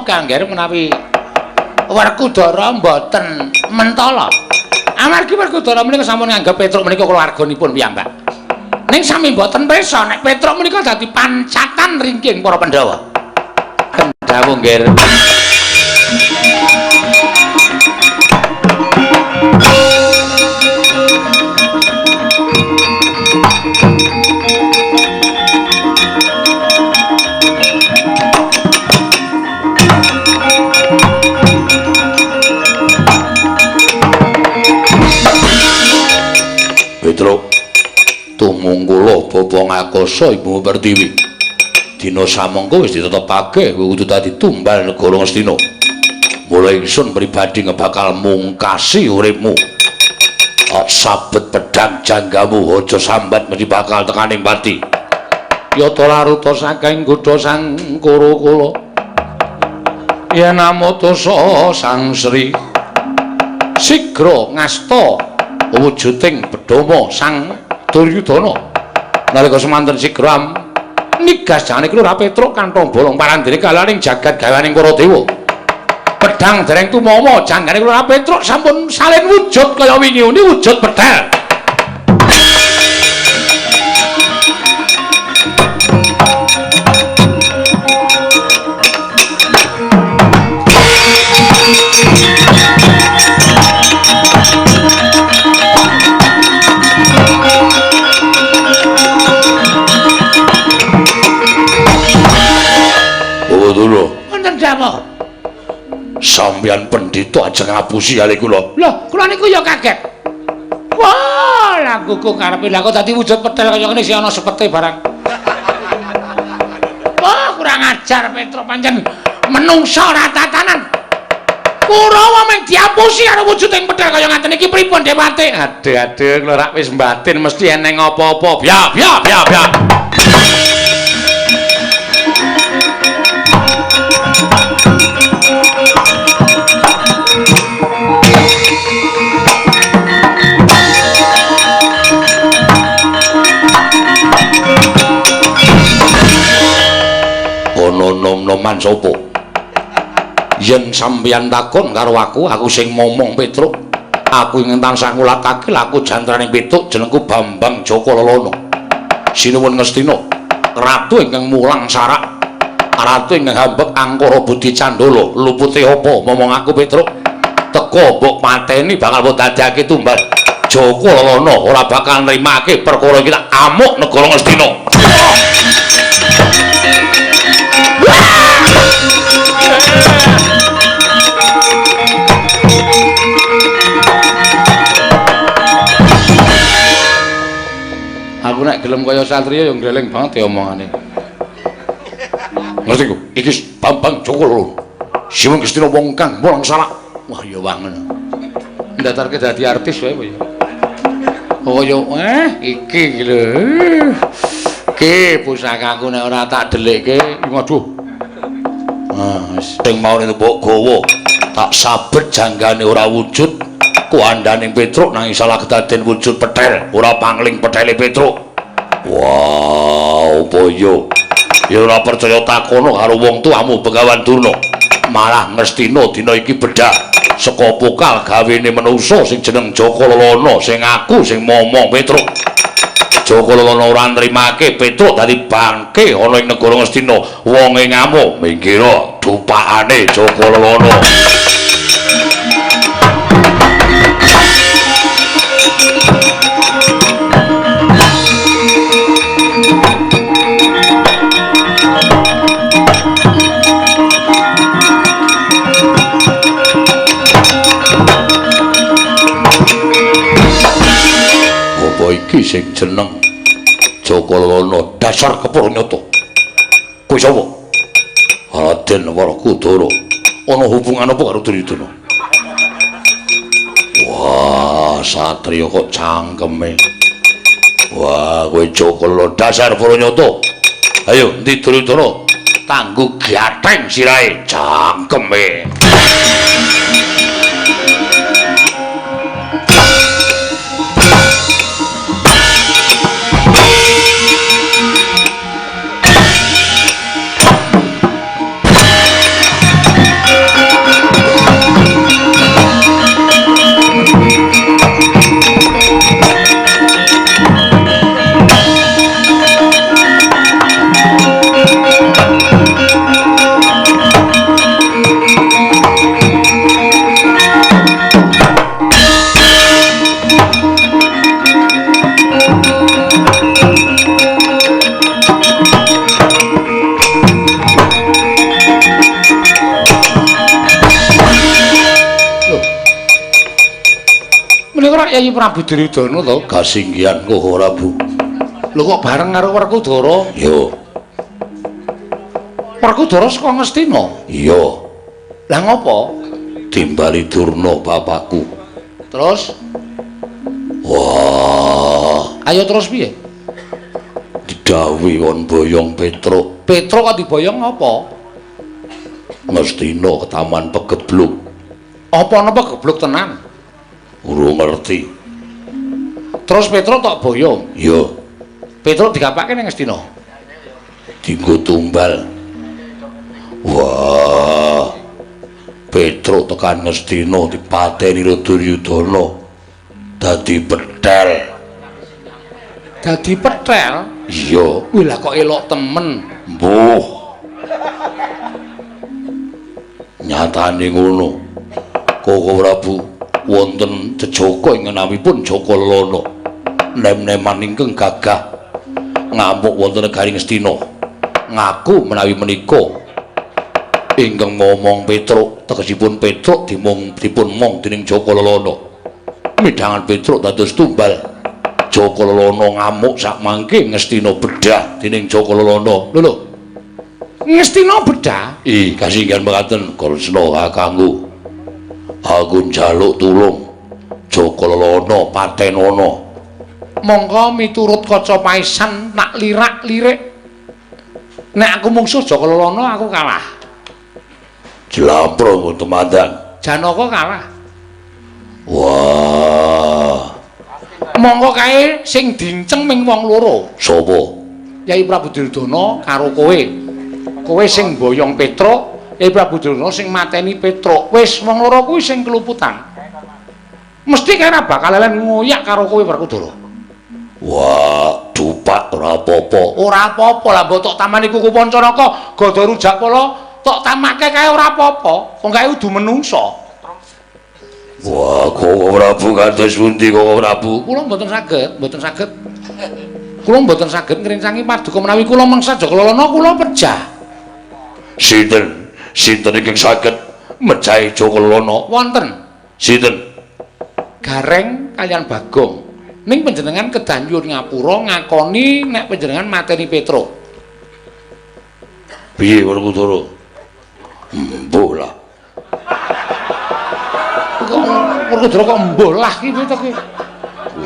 Kangger menawi Werkudara mboten mentala. Amargi Werkudara menika sampun nganggep Petruk menika keluarganipun piyambak. Ning sami mboten pirsa nek Petruk menika dadi pancatan ringking para Pandhawa. Kendhawu nggih. Petruk tumungkula bapa ngakasa Ibu Pertiwi. Dina samangka wis ditetepake kowe kudu dadi tumbal negara Ngastina. Mula ingsun pribadi ngebakal mungkasi uripmu. Sabet pedang janggamu aja sambat mesti bakal tekaning pati. Yata laruta saking godha sang Kuru kula. Yen amutasa Sang Sri sigra ngasta wujuding bedama Sang Duryudana. Nalika semanten sigra nigas jane kula Petruk kanthong bolong parandene kalaning jagat gawaning para dewa. Pedang dereng tumama janggane kula Petruk sampun salin wujud kaya wingi uni wujud pedhel. Wonten dawuh. Sampeyan pendhita ajeng ngapusi ale kula. Lho, kula niku ya kaget. Wah, laguku karepe lha kok dadi wujud petel kaya ngene sih ana sepete barang. Wah, kurang ajar Petruk pancen menungsa ora tatanan. Kurawa mung diapusi karo wujuding petel kaya ngaten iki pripun dewate? Aduh, aduh, kula rak wis mbatin mesti eneng apa-apa. Bya, bya, bya, bya. Nom-noman sapa? Yen sampeyan takon karo aku, aku sing momong Petruk. Aku ingin tansah ngulatake laku jantraning Petruk jenengku Bambang Joko Lelono. Sinuwun Ngastina, ratu ingkang mulang sarak, ratu ingkang hambek angkara budi candala. Lupute apa momong aku Petruk? Teka mbok pateni bakal mbok dadekake tumbal. Joko Lelono ora bakal nrimake perkara iki tak amuk negara Ngastina. Aku nek gelem kaya satriya ya ngleleng banget ya omongane. Ngerti ku? Iki Bambang Joko Lelono. Siwung Ngastina wong kang mulang salah. Wah ya wangen. Ndatarke dadi artis wae ya. Oh ya iki lho. Ki pusakaku nek ora tak dhelikke, waduh. Ah, sing mau mbok gawa tak sabet janggane ora wujud. Kuandhaning Petruk nanging salah kedaden wujud petel, ora pangling petele Petruk. Wah, apa ya? Ya ora percaya takono karo wong tuamu Begawan Durna. Malah Ngastina dina iki bedhah saka pokal gawene manungsa sing jeneng Joko Lelono, sing aku sing momong Petruk. Joko Lelono ora nrimake Petruk dadi bangke ana ing negara Ngastina. Wonge ngamuk minggira dupakane Joko Lelono. Apa iki sing jeneng Joko Lelono dasar kepara nyata. Kowe sapa? Raden Werkudara. Ana hubungan apa karo Duryudana? Wah, satriya kok cangkeme. Wah, kowe Joko Lelono dasar para nyata. Ayo, endi Duryudana? Tanggo gatheng sirahe cangkeme. Kyai Prabu Duryudana to kasinggihan Koko Prabu. Lho kok bareng karo Werkudara? Iya. Werkudara saka Ngastina? Iya. Lah ngopo? Timbali Durna bapakku. Terus? Wah, ayo terus piye? Didhawuhi kon boyong Petruk. Petruk kok diboyong apa? Ngastina ke taman pegebluk. Apa ana pegebluk tenan? Urung ngerti. Terus Petruk tok boyong? Iya. Petruk digapake ning Ngastina? Dinggo tumbal. Wah. Petruk tekan Ngastina dipateni Duryudana. Dadi petel. Dadi petel? Iya. Wih lah kok elok temen. Mbuh. Nyatane ngono. Koko Prabu wonten jejaka ing ngenamipun Jaka Lelana. Nem-neman ingkang gagah ngamuk wonten negari Ngastina. Ngaku menawi menika ingkang ngomong Petruk, tegesipun Petruk dipun mong dening Jaka Lelana. Midhangan Petruk dados tumbal. Jaka Lelana ngamuk sakmangke Ngastina bedah dening Jaka Lelana. Lho lho. Ngastina bedah? Ih, kasinggihan mekaten Kresna kakangku. Aku njaluk tulung Jaka Lelana patenana. Mongko miturut kaca paesan nak lirak-lirik. Nek aku mungsuh Jaka Lelana aku kalah. Jlampro nggo temandang. Janaka kalah. Wah. Mongko kae sing dinceng ming wong loro. Sapa? Yai Prabu Duryudana karo kowe. Kowe sing boyong Petruk, Yai Prabu Duryudana sing mateni Petruk. Wis wong loro kuwi sing keluputan. Mesti kae ora bakal lelen ngoyak karo kowe Werkudara. Wah, dupak ora apa-apa. Ora apa-apa lah mbok tok tamani kuku Pancanaka, Gada Rujakpala tok tamake kae ora apa-apa. Wong kae kudu menungsa. Wah, Koko Prabu kados pundi Koko Prabu? Kula mboten saged, mboten saged. Kula mboten saged ngrincangi paduka menawi kula mangsa Jaka Lelana kula pejah. Sinten? Sinten ingkang saged mejahi Jaka Lelana? Wonten. Sinten? Gareng kaliyan Bagong. Ning panjenengan kedah nyuwun ngapura ngakoni nek panjenengan mateni Petruk. Piye Werkudara? Mbuh lah. Kok Werkudara kok mbuh lah ki piye to ki?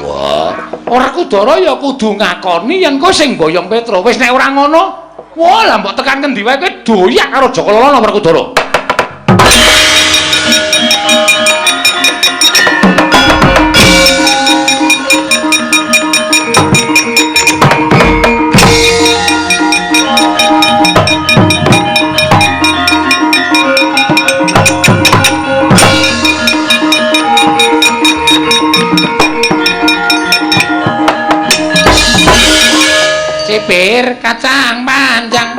Wah, Werkudara ya kudu ngakoni yen kowe sing boyong Petruk. Wis nek ora ngono, wah lah mbok tekan ngendi wae kowe doyak karo Jaka Lelana Werkudara. Cipir kacang panjang,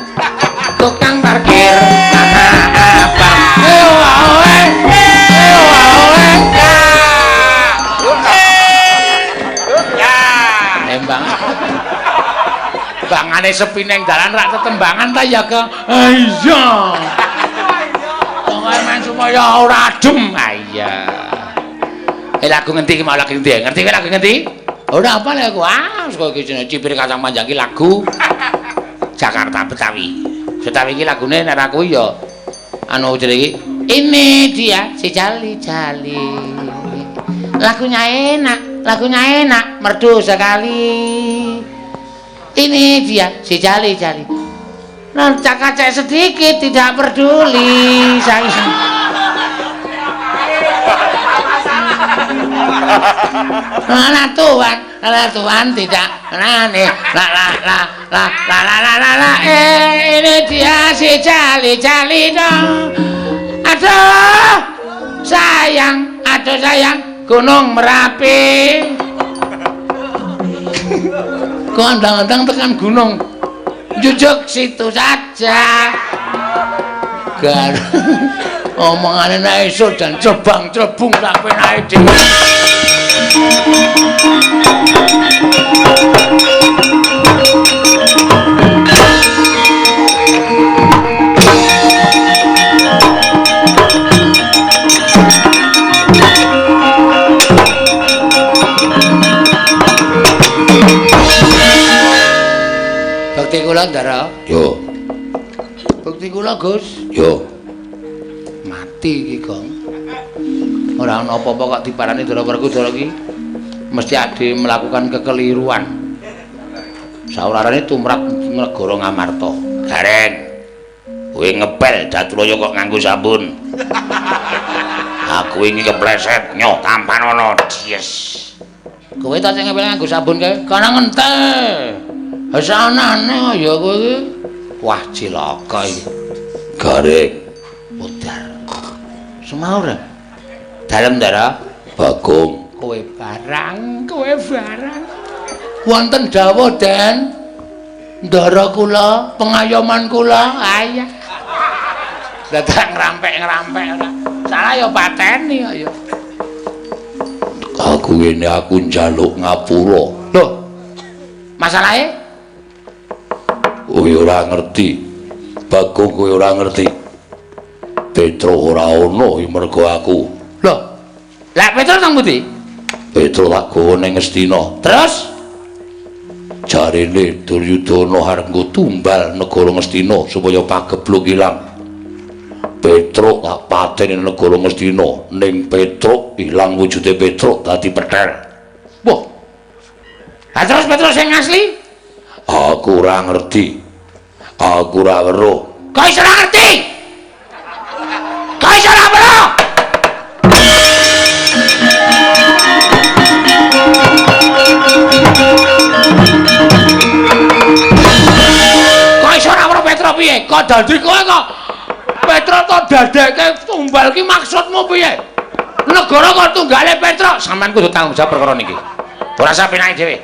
tukang parkir tanah abang. Tembang, bangane sepi neng dalan rak tetembangan ta ya ke? Iya. Wong men supaya ora adem. Iya. Lagu ngendi ki mau lagu ngendi? Ngerti kowe lagu ngendi? Ora apa lek aku. Ah, kok iki jenenge Cipir Kacang Panjang ki lagu Jakarta Betawi. Betawi iki lagune nek aku ya anu jenenge iki. Ini dia si Jali Jali. Lagunya enak, merdu sekali. Ini dia si Jali Jali. Nah, kacek sedikit tidak peduli saya. Lah Tuhan tidak nani la la la la la la la la la ini dia si Jali Jali dong. Aduh sayang Gunung Merapi. Kok andang-andang tekan gunung jujuk situ saja. Gar omongane nek iso dan cebang-cebung sak penake dhewe. Bekti kula Ndara. Yo. Bekti kula, Gus. Yo. Mati iki, Gong. Ora ana apa-apa kok diparani Ndara Werkudara iki. Mesti ade melakukan kekeliruan. Saurarane tumrap negara Ngamarta. Gareng. Kowe ngepel Datulaya kok nganggo sabun. Aku ingin kepleset nyoh tampanono. Yes. Kowe ta sing ngepel nganggo sabun kae? Kana ngente. Wis anane ya kowe iki. Wah, cilaka iki. Gareng. Modar. Semaur. Dalem Ndara. Bagong. Kowe barang, kowe barang. Wonten dawuh, Den. Ndara kula, pengayoman kula. Ayah. Dadak ngrampek-ngrampek ora. Salah ya pateni kok ya. Aku ngene aku njaluk ngapura. Lho. Masalahe? Kowe ora ngerti. Bagong kowe ora ngerti. Petro ora ono mergo aku. Lho. Lah Petro nang pundi? Petro tak gawa ning Ngastina. Terus jarene Duryudana arep nggo tumbal negara Ngastina supaya pagebluk ilang. Petruk tak pateni negara Ngastina, ning Petruk ilang wujude Petruk dadi petel. Wah. Ha terus Petruk sing asli? Aku ora ngerti. Aku ora weruh. Kok iso ora ngerti? Kok iso ora weruh? Kok iso ora weruh Petruk piye? Kok dadi kowe kok Petruk to dadeke tumbal ki maksudmu piye? Negara kok tunggale Petruk, sampean kudu tanggung jawab perkara niki. Ora usah penake dhewe.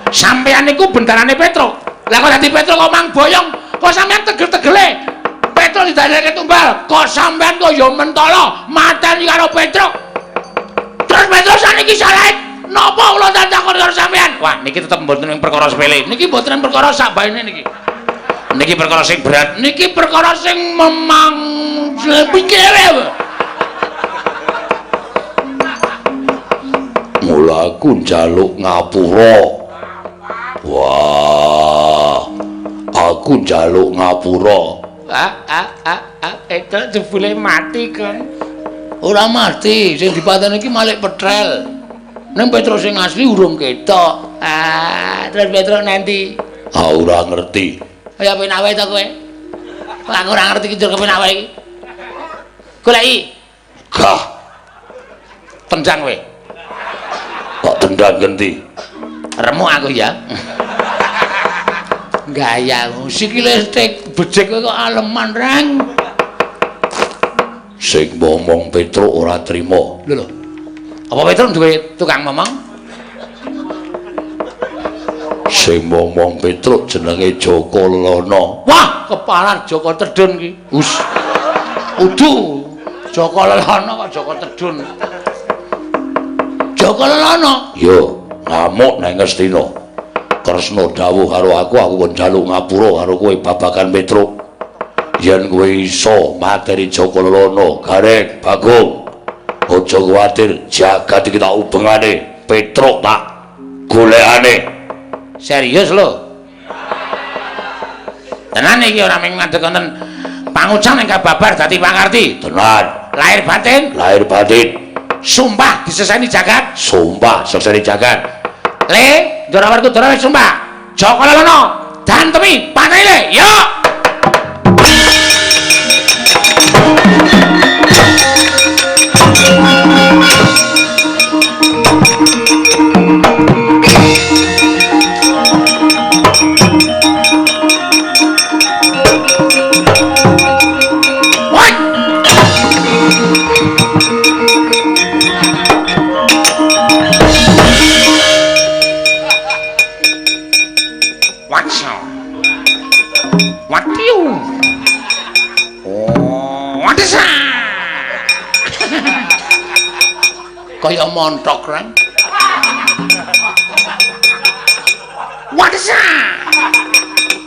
Sampean niku bendarane Petruk. Lah kok dadi Petruk kok mang boyong, kok sampean tegel-tegele. Petruk didadekake tumbal, kok sampean kok ya mentala mateni karo Petruk. Terus Petruk saniki salahe napa kula takon karo sampean? Wah, niki tetep mboten ing perkara sepele. Niki mboten perkara sak baene niki. Niki perkara sing berat, niki perkara sing memang pikire. Mula aku njaluk ngapura. Wah, aku njaluk ngapura. Itu jebule mati kan? Ora mati, sing dipateni iki Malik Petrel. Ning Petruk sing asli urung ketok. Ah, terus Petruk nanti. Ah, ora ngerti. Ya penak wae to kowe. Aku ora ngerti ki njur kepenak wae iki. Goleki. Gah. Tendang kowe. Kok tendang genti? Remuk aku ya. Gaya sikile stik bejek kowe kok aleman reng. Sing ngomong Petruk ora trima. Lho lho. Apa Petruk duwe tukang momong? Sing ngomong Petruk jenenge Joko Lelono. Wah, kepalan Joko Tedun ki. Us. Udu. Joko Lelono kok Joko Tedun. Joko Lelono. Yo, ngamuk nang Ngastina. Kresna dawuh karo aku, aku kon njaluk ngapura karo kowe babagan Petruk. Yen kowe iso mateni Joko Lelono, Gareng, Bagong. Aja kuwatir, jagat iki tak ubengane, Petruk tak golekane. Serius lho. Tenan iki ora mung ngadeg wonten pangucang ingkang babar dadi pangarti. Tenan. Lahir batin, lahir batin. Sumpah diseseni jagat, sumpah seseni jagat. Le, Ndara Werkudara wis sumpah. Joko Lelono, dantemi pateni le. Yo. Kaya montok reng. Wadesa.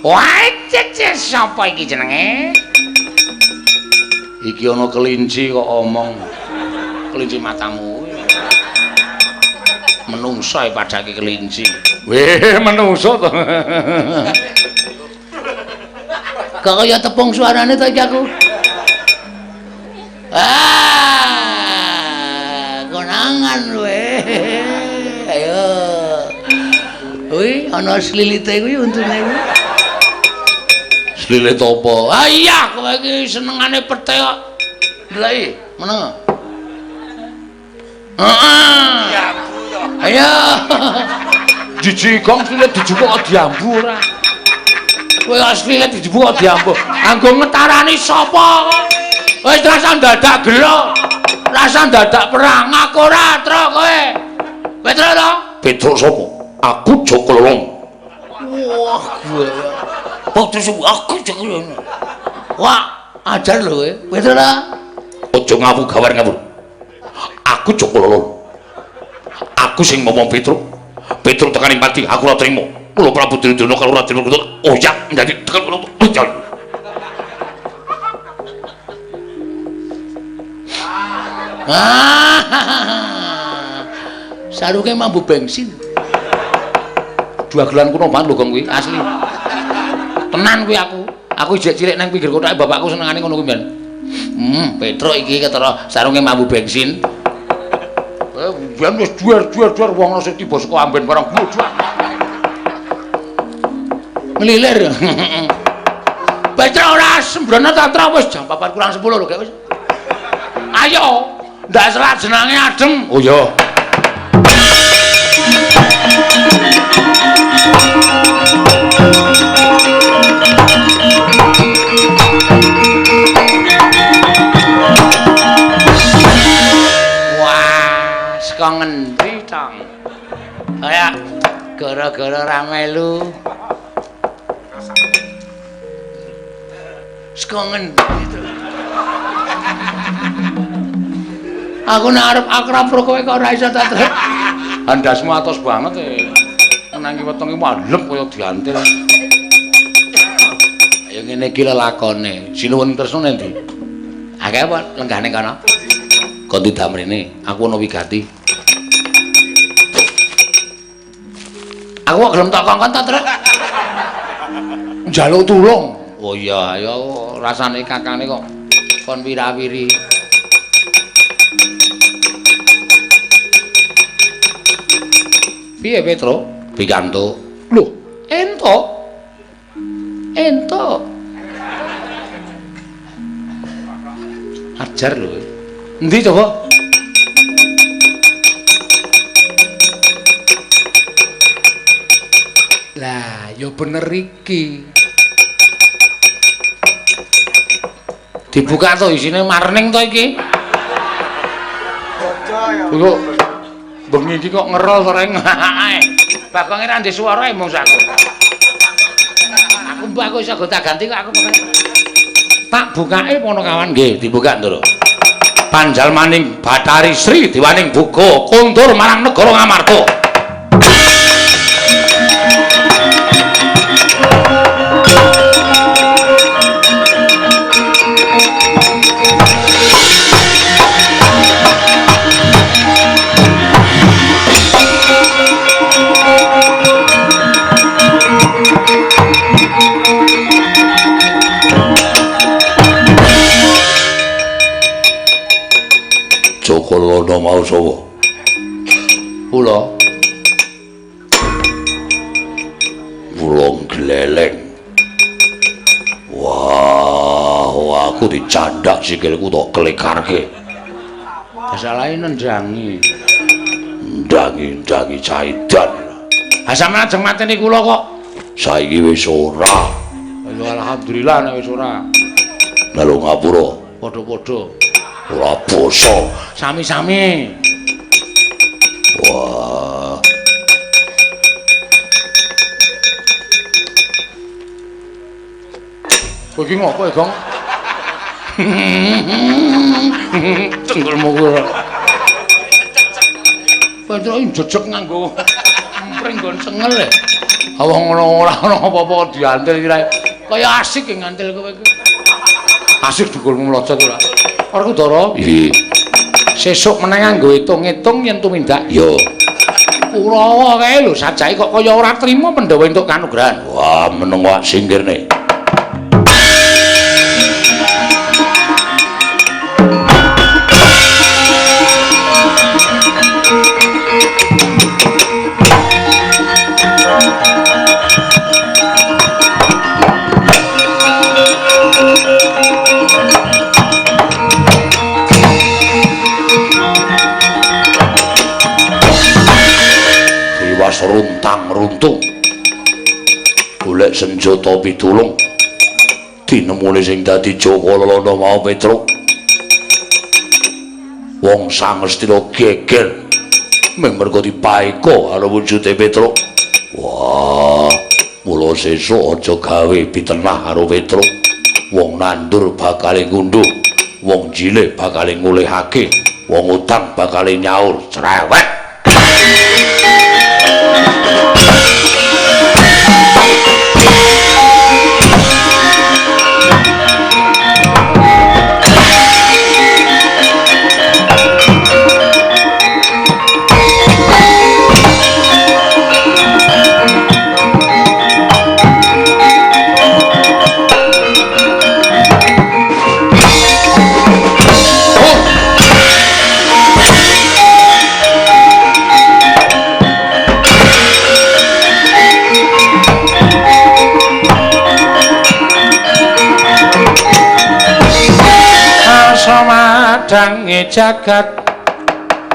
Wah, cece sapa iki jenenge? Iki ana kelinci kok omong. Kelinci matamu. Menungso e padake kelinci. Weh, menungso to. Kok kaya tepung suarane to iki aku. Ah, Kuwi ana slilite kuwi untune kuwi. Slilit apa? Ah iya, kowe iki senengane pete kok. Ndeleki, meneng. Heeh. Ayo. Jiji gong slilit dijupuk kok diambu ora. Kowe kok slilit dijupuk kok diambu. Anggo ngetarani sapa kok? Wis rasa dadak gelo. Rasa dadak perang aku ora, Tru kowe. Petro to? Petruk sapa? Aku Joko Lolong. Wah, gue. Putus aku Joko Lolong. Wah, ajar lho kowe. Petro ta? Aja ngawur gawer ngawur. Aku Joko Lolong. Aku sing momong Petruk. Petruk tekaning pati, aku ora trimo. Kula Prabu Duryudana karo Raden Werkudara oyak menjadi tekan kula. Ah. Sarunge mambu bensin. Dua gelan kuno banget lho Gong kuwi, asli. Tenan kuwi aku. Aku ijek cilik nang pinggir kothake bapakku senengane ngono kuwi mbiyen. Petruk iki ketara sarunge mambu bensin. Mbiyen wis duar-duar-duar wong sing tiba saka amben barang glodhak. Ngelilir. Petruk ora sembrono ta Tru wis jam 3:50 lho gek wis. Ayo, ndak selak jenange adem. Oh iya. Wah, saka ngendi, Tong? Kaya gara-gara ra melu. Saka ngendi to? Aku nek arep akrab karo kowe kok ora iso ta, Truk. Andasmu atos banget e. Nang iki wetenge malem kaya diantil. Ayo ngene iki lelakone. Sinuwun Tresna nang ndi? Akeh apa lenggah ning kono? Kon didamrene, aku ana wigati. Aku kok gelem tak kongkon ta, Truk? Njaluk tulung. Oh iya, ya rasane kakane kok kon wirawiri. Piye Petro? Pikantuk. Lho, entuk. Entuk. Ajar lho. Endi coba? Lah, ya bener iki. Dibuka to isine marning to iki. Bocah ya. Kok bengi iki kok ngerol to reng. Bagonge ra ndek swara e mongso aku. Aku mbak aku iso gonta-ganti kok aku pokoke. Tak bukake Ponokawan nggih, dibuka Ndara. Panjalmaning Bathari Sri Dewaning Buga kondur marang negara Ngamarta. Joko Lono mau sapa? Kula. Kula gleleng. Wah, aku dicandak sikilku tok klekarke. Masalahe nendangi. Ndangi-ndangi caidan. Ha sampeyan ajeng mateni kula kok. Saiki wis ora. Ya alhamdulillah nek wis ora. Lalu ngapura. Padha-padha. Ora basa. Sami-sami. Wah. Kowe iki ngopo ya, Gong? Cengkelmu kuwi. Petro jejeg nganggo mpring nggon sengel e. Wong ngono ora ana apa-apa diantil iki rae. Kaya asik e ngantil kowe iki. Asik dukulmu mlocot ora. Werkudara. Iya. Sesuk meneh nganggo hitung-hitung yen tumindak. Yo. Kurawa kae lho sajake kok kaya ora trima Pandhawa entuk kanugrahan. Wah, meneng wak singkirne. Golek senjata pitulung. Dinemune sing dadi Jaka Lelana mau Petruk. Wong Sangestina geger mung mergo dipaeka karo wujude Petruk. Wah, mula sesuk aja gawe pitenah karo Petruk. Wong nandur bakale ngunduh, wong jilih bakale ngulihake, wong utang bakale nyaur. Cerewet. Samadhange jagat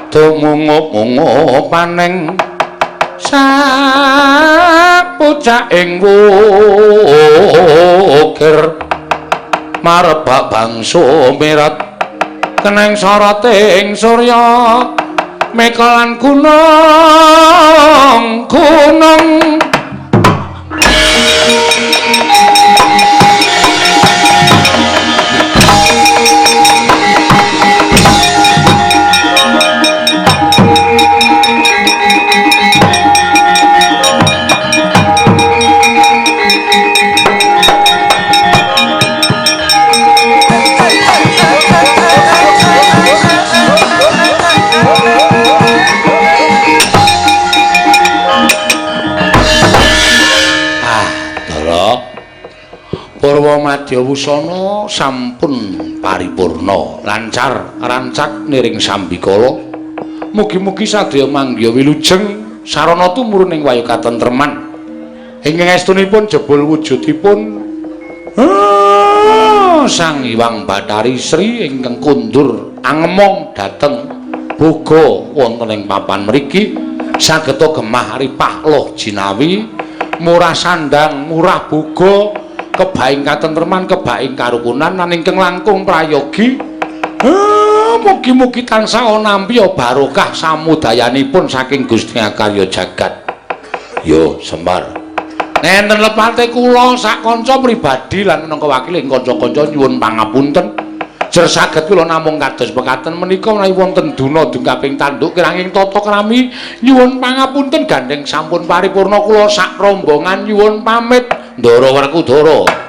tumungup-mungup paning sapucaking wukir marebak bangsa mirat keneng soroting surya mekalan gunung gunung. Purwa Madya Wusana sampun paripurna, lancar rancak niring sambikala. Mugi-mugi sadaya manggiha wilujeng sarana tumurun ing wayu katentreman. Ingkang estunipun jebul wujudipun Sang Hyang Bathari Sri ingkang kondur angemong dhateng boga wonten ing papan mriki sageta gemah ripah loh jinawi, murah sandang, murah boga, kebaing katentreman, kebaing karukunan lan ingkang langkung prayogi. Mugi-mugi tansah nampi barokah samudayanipun saking Gusti Akarya jagat. Yo Semar. Nenten lepate kula sak kanca pribadi lan minangka wakiling kanca-kanca nyuwun pangapunten. Jer saged kula namung kados pekaten menika menawi wonten duna dungkaping tanduk kiranging tata krami nyuwun pangapunten gandeng sampun paripurna kula sak rombongan nyuwun pamit. Ndara Werkudara.